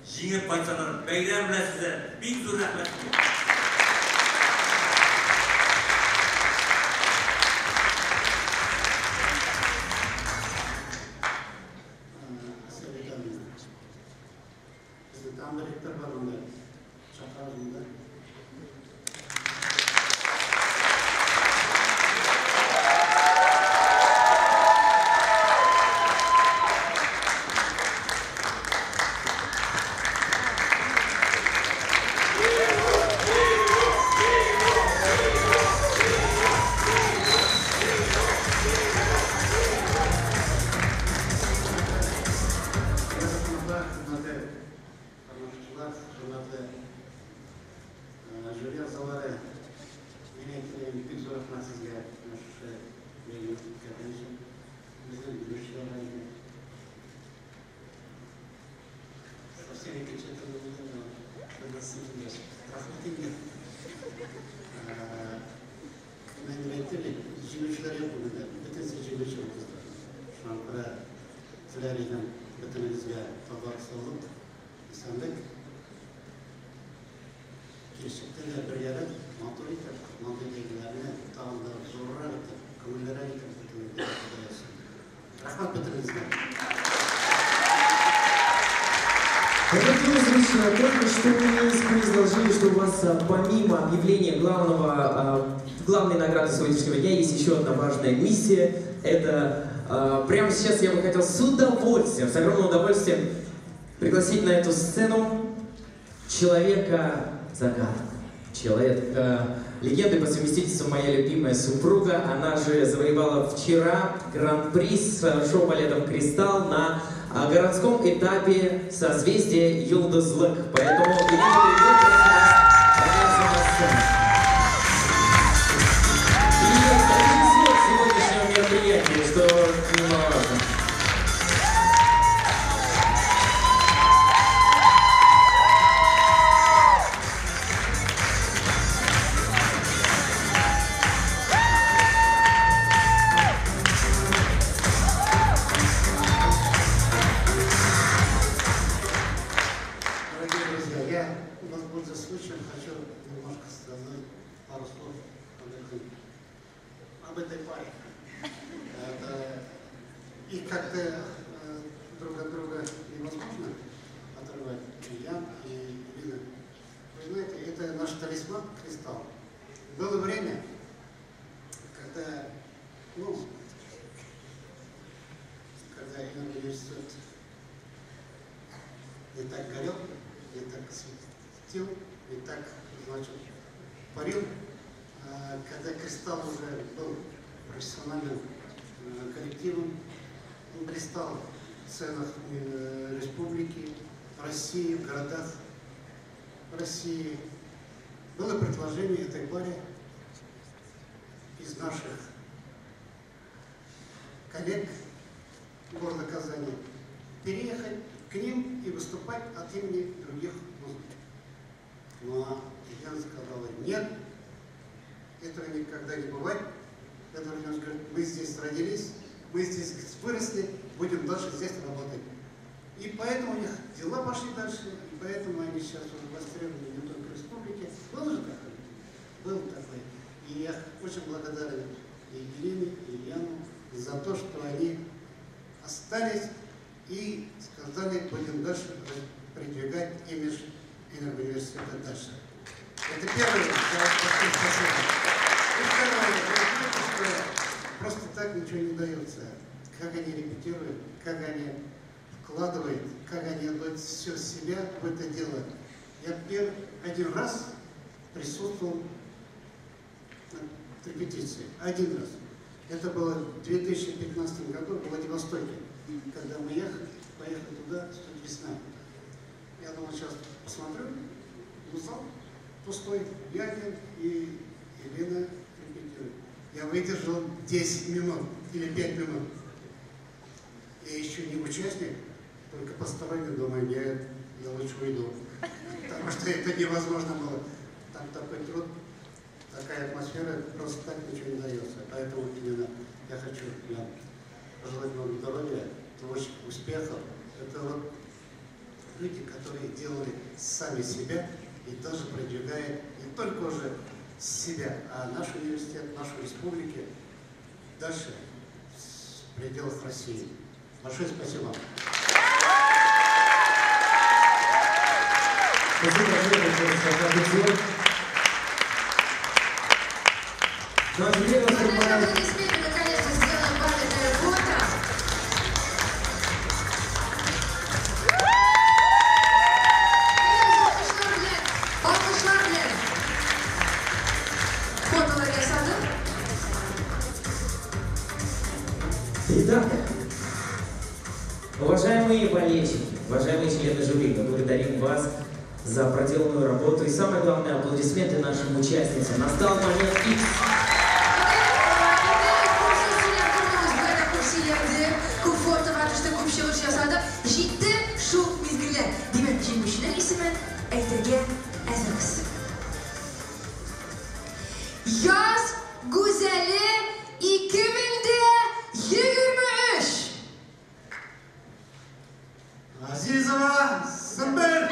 җиңеп кайтсалар. Бәйрәм белән сезне! Бик зур рәхмәт сезгә! Безнең тагын бер ректор бар монда. Чакырабыз монда. Хөрмәтле катнашучылар, хөрмәтле жюри әгъзалары, мин әйтер бик зур рәхмәт сезгә менә шушы бәйгене үткәргән өчен. Безнең ведущийларга инде. Совсем икенче төрле булды, но рәхмәт инде. Мин әйттем бит, җиңүчеләр юк бүген, бөтенесе җиңүче кызлар. Шуңа күрә теләр идем бөтенегезгә табар саулык, исәнлек. Киләчәктә дә бергәләп, матур итеп, мондый бәйгеләрне тагын да зуррак итеп, күңеллерәк итеп үткәрергә Ходай язсын. Рәхмәт бөтенегезгә. Дорогие зрители, только что мне изложили, что у вас помимо объявления главной награды сегодняшнего дня есть еще одна важная миссия. Это прямо сейчас я бы хотел с удовольствием, с огромным удовольствием пригласить на эту сцену человека-загадку. Человека, легенды по совместительству моя любимая супруга. Она же завоевала вчера гран-при с шоу-балетом «Кристалл» на городском этапе созвездия Йолдызлык. Поэтому Ирина Григорьевна подняться на сцену. И режиссер сегодняшнего мероприятия, что немаловажно. Дорогие друзья, я, воспользуясь случаем, хочу немножко сказать пару слов об этой паре. Их как-то друг от друга невозможно оторвать, и Ян, и Ирина. Вы знаете, это наш талисман «Кристалл». Было время, когда, когда Иван университет не так горел, не так светил, не так, значит, парил, когда «Кристалл» уже был профессиональным коллективом, он блистал в сценах республики, России, в городах России. Было предложение этой паре из наших коллег города Казани переехать к ним и выступать от имени других вузов. Но Яна сказала: нет, этого никогда не бывает. Эдуард Иванович говорит: мы здесь родились, мы здесь выросли, будем дальше здесь работать. И поэтому у них дела пошли дальше, и поэтому они сейчас уже востребованы не только в республике. Было же такое? Было такое. И я очень благодарен и Елене, и Яну за то, что они остались И сказали, будем дальше продвигать имидж энергоуниверситета дальше. Это первое, я вас прошу, спасибо. И второе, вы знаете, что просто так ничего не дается. Как они репетируют, как они вкладывают, как они отдают все себя в это дело. Я один раз присутствовал на репетиции. Один раз. Это было в 2015 году в Владивостоке, когда мы поехали туда, весна. Я думал, сейчас посмотрю, ну зал пустой, я один и Елена репетирует. Я выдержал 10 минут или 5 минут. Я еще не участник, только посторонний, думаю, я лучше уйду. Потому что это невозможно было. Там такой труд, такая атмосфера, просто так ничего не дается. Поэтому именно я хочу пожелать вам здоровья, творческих успехов. Это вот люди, которые делали сами себя и даже продвигая не только уже себя, а наш университет, нашу республику дальше в пределах России. Большое спасибо. Спасибо большое. Ну, а теперь вот наши аплодисменты наконец-то сделаем памятное фото. Алкышлар белән фотолар ясадык. Итак, уважаемые болельщики, уважаемые члены жюри, мы благодарим вас за проделанную работу и, самое главное, аплодисменты нашим участницам. Настал момент X. Күп фотога төште, күп чыгыш ясады. Җитте шул мизгелләр. Димәк, җиңүченең исемен әйтергә әзербез. Яз гүзәле 2023. Азизова Сөмбел! Газизова Сөмбел!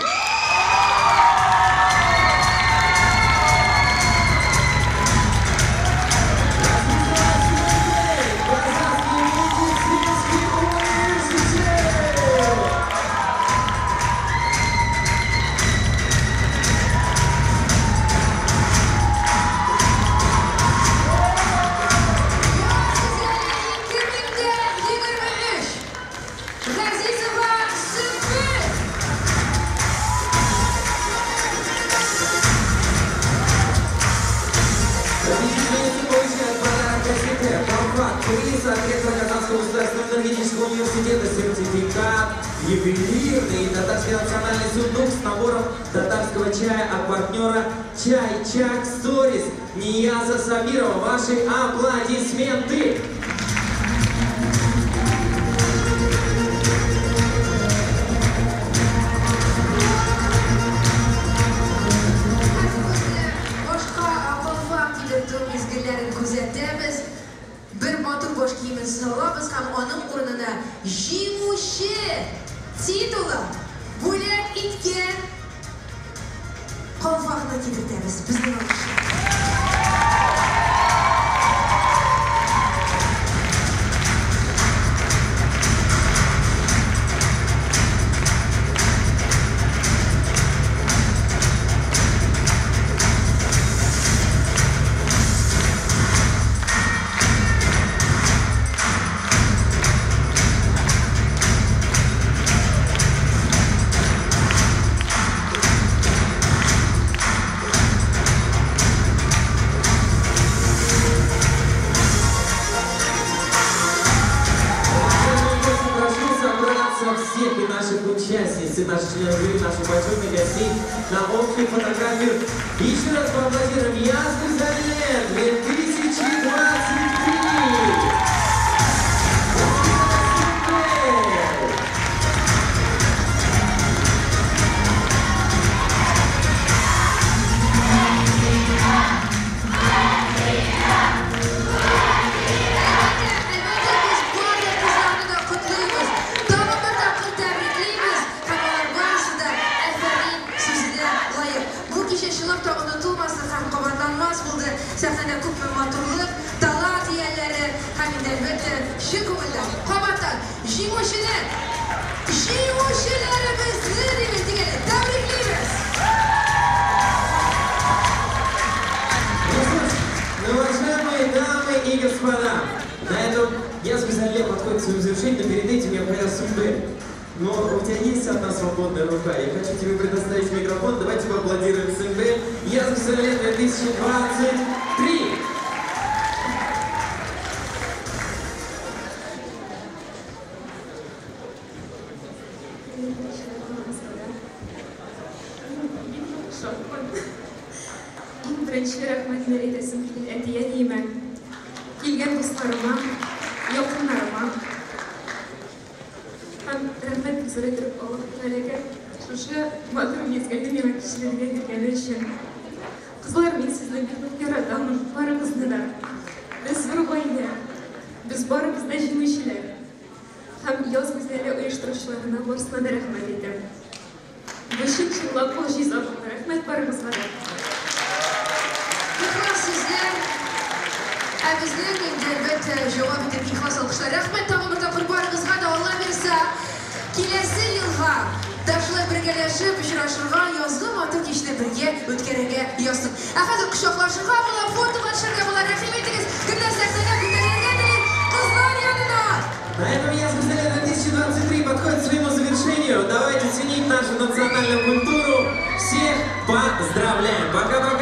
Победительница получает подарок от себя. Колпак, приз от ректора Казанского государственного энергетического университета, сертификат ювелирный и татарский национальный сундук с набором татарского чая от партнера Чай Чак Сторис Нияза Сабирова. Ваши аплодисменты! Башка калфак кидертү мизгелләрен күзәтәбез. Бер матур баш киемен салабыз һәм аның урынына җиңүче титулы бүләк иткән калфакны кидертәбез. Безнең алкышлар. Всех и наших участниц, и наших членов жюри, наших почетных гостей на общую фотографию. И еще раз поаплодируем. Яз Гүзәле 2023! Әлбәттә, без барлык кызларны да котлыйбыз. Тагын бер тапкыр тәбриклибез һәм алар барысы да афәрин сүзенә лаек. Бу кичә чынлап та онытылмаслык һәм кабатланмас булды. Сәхнәдә күпме матурлык, талант ияләре һәм инде әлбәттә чын күңелдән кабаттан җиңүчене Җиңүчеләребезне дибез дигәне тәбриклибез. Ну, уважаемые дамы и господа, на этом Яз Гүзәле подходит к своему завершению, но перед этим я хотел Сумбель. Но у тебя есть одна свободная рука. Я хочу тебе предоставить микрофон. Давайте поаплодируем Сумбель. Яз Гүзәле 2023. Иң беренче рәхмәтне әйтәсем килә әти-әниемә, килгән дусларыма, якыннарыма. Һәм рәхмәт зур итеп Аллаһ Тәгаләгә шушы матур мизгелне миңа кичерергә биргәне өчен. Кызлар, мин сезне бик нык яратам, барыгызны да. Без зур гаилә, без барыбыз да җиңүчеләр. Һәм Яз гүзәле оештыручыларына барысына да рәхмәт әйтәм. Бу чын-чынлап могҗиза булды. Рәхмәт барыгызга да. Ихлас сүзләр. Ә безнең инде әлбәттә җавап итеп ихлас алкышлар. Рәхмәт тагын бер тапкыр барыгызга да, Алла бирса, киләсе елга да шулай бергәләшеп очрашырга, язгы матур кичне бергә үткәрергә язсын. Ә хәзер кочаклашырга була, фотога төшәргә була. Рәхим итегез, кемнәр сәхнәгә күтәрелергә тели, кызлар янына. На этом Яз Гүзәле 2023 подходит к своему завершению. Давайте ценить нашу национальную культуру. Всех поздравляем. Пока-пока.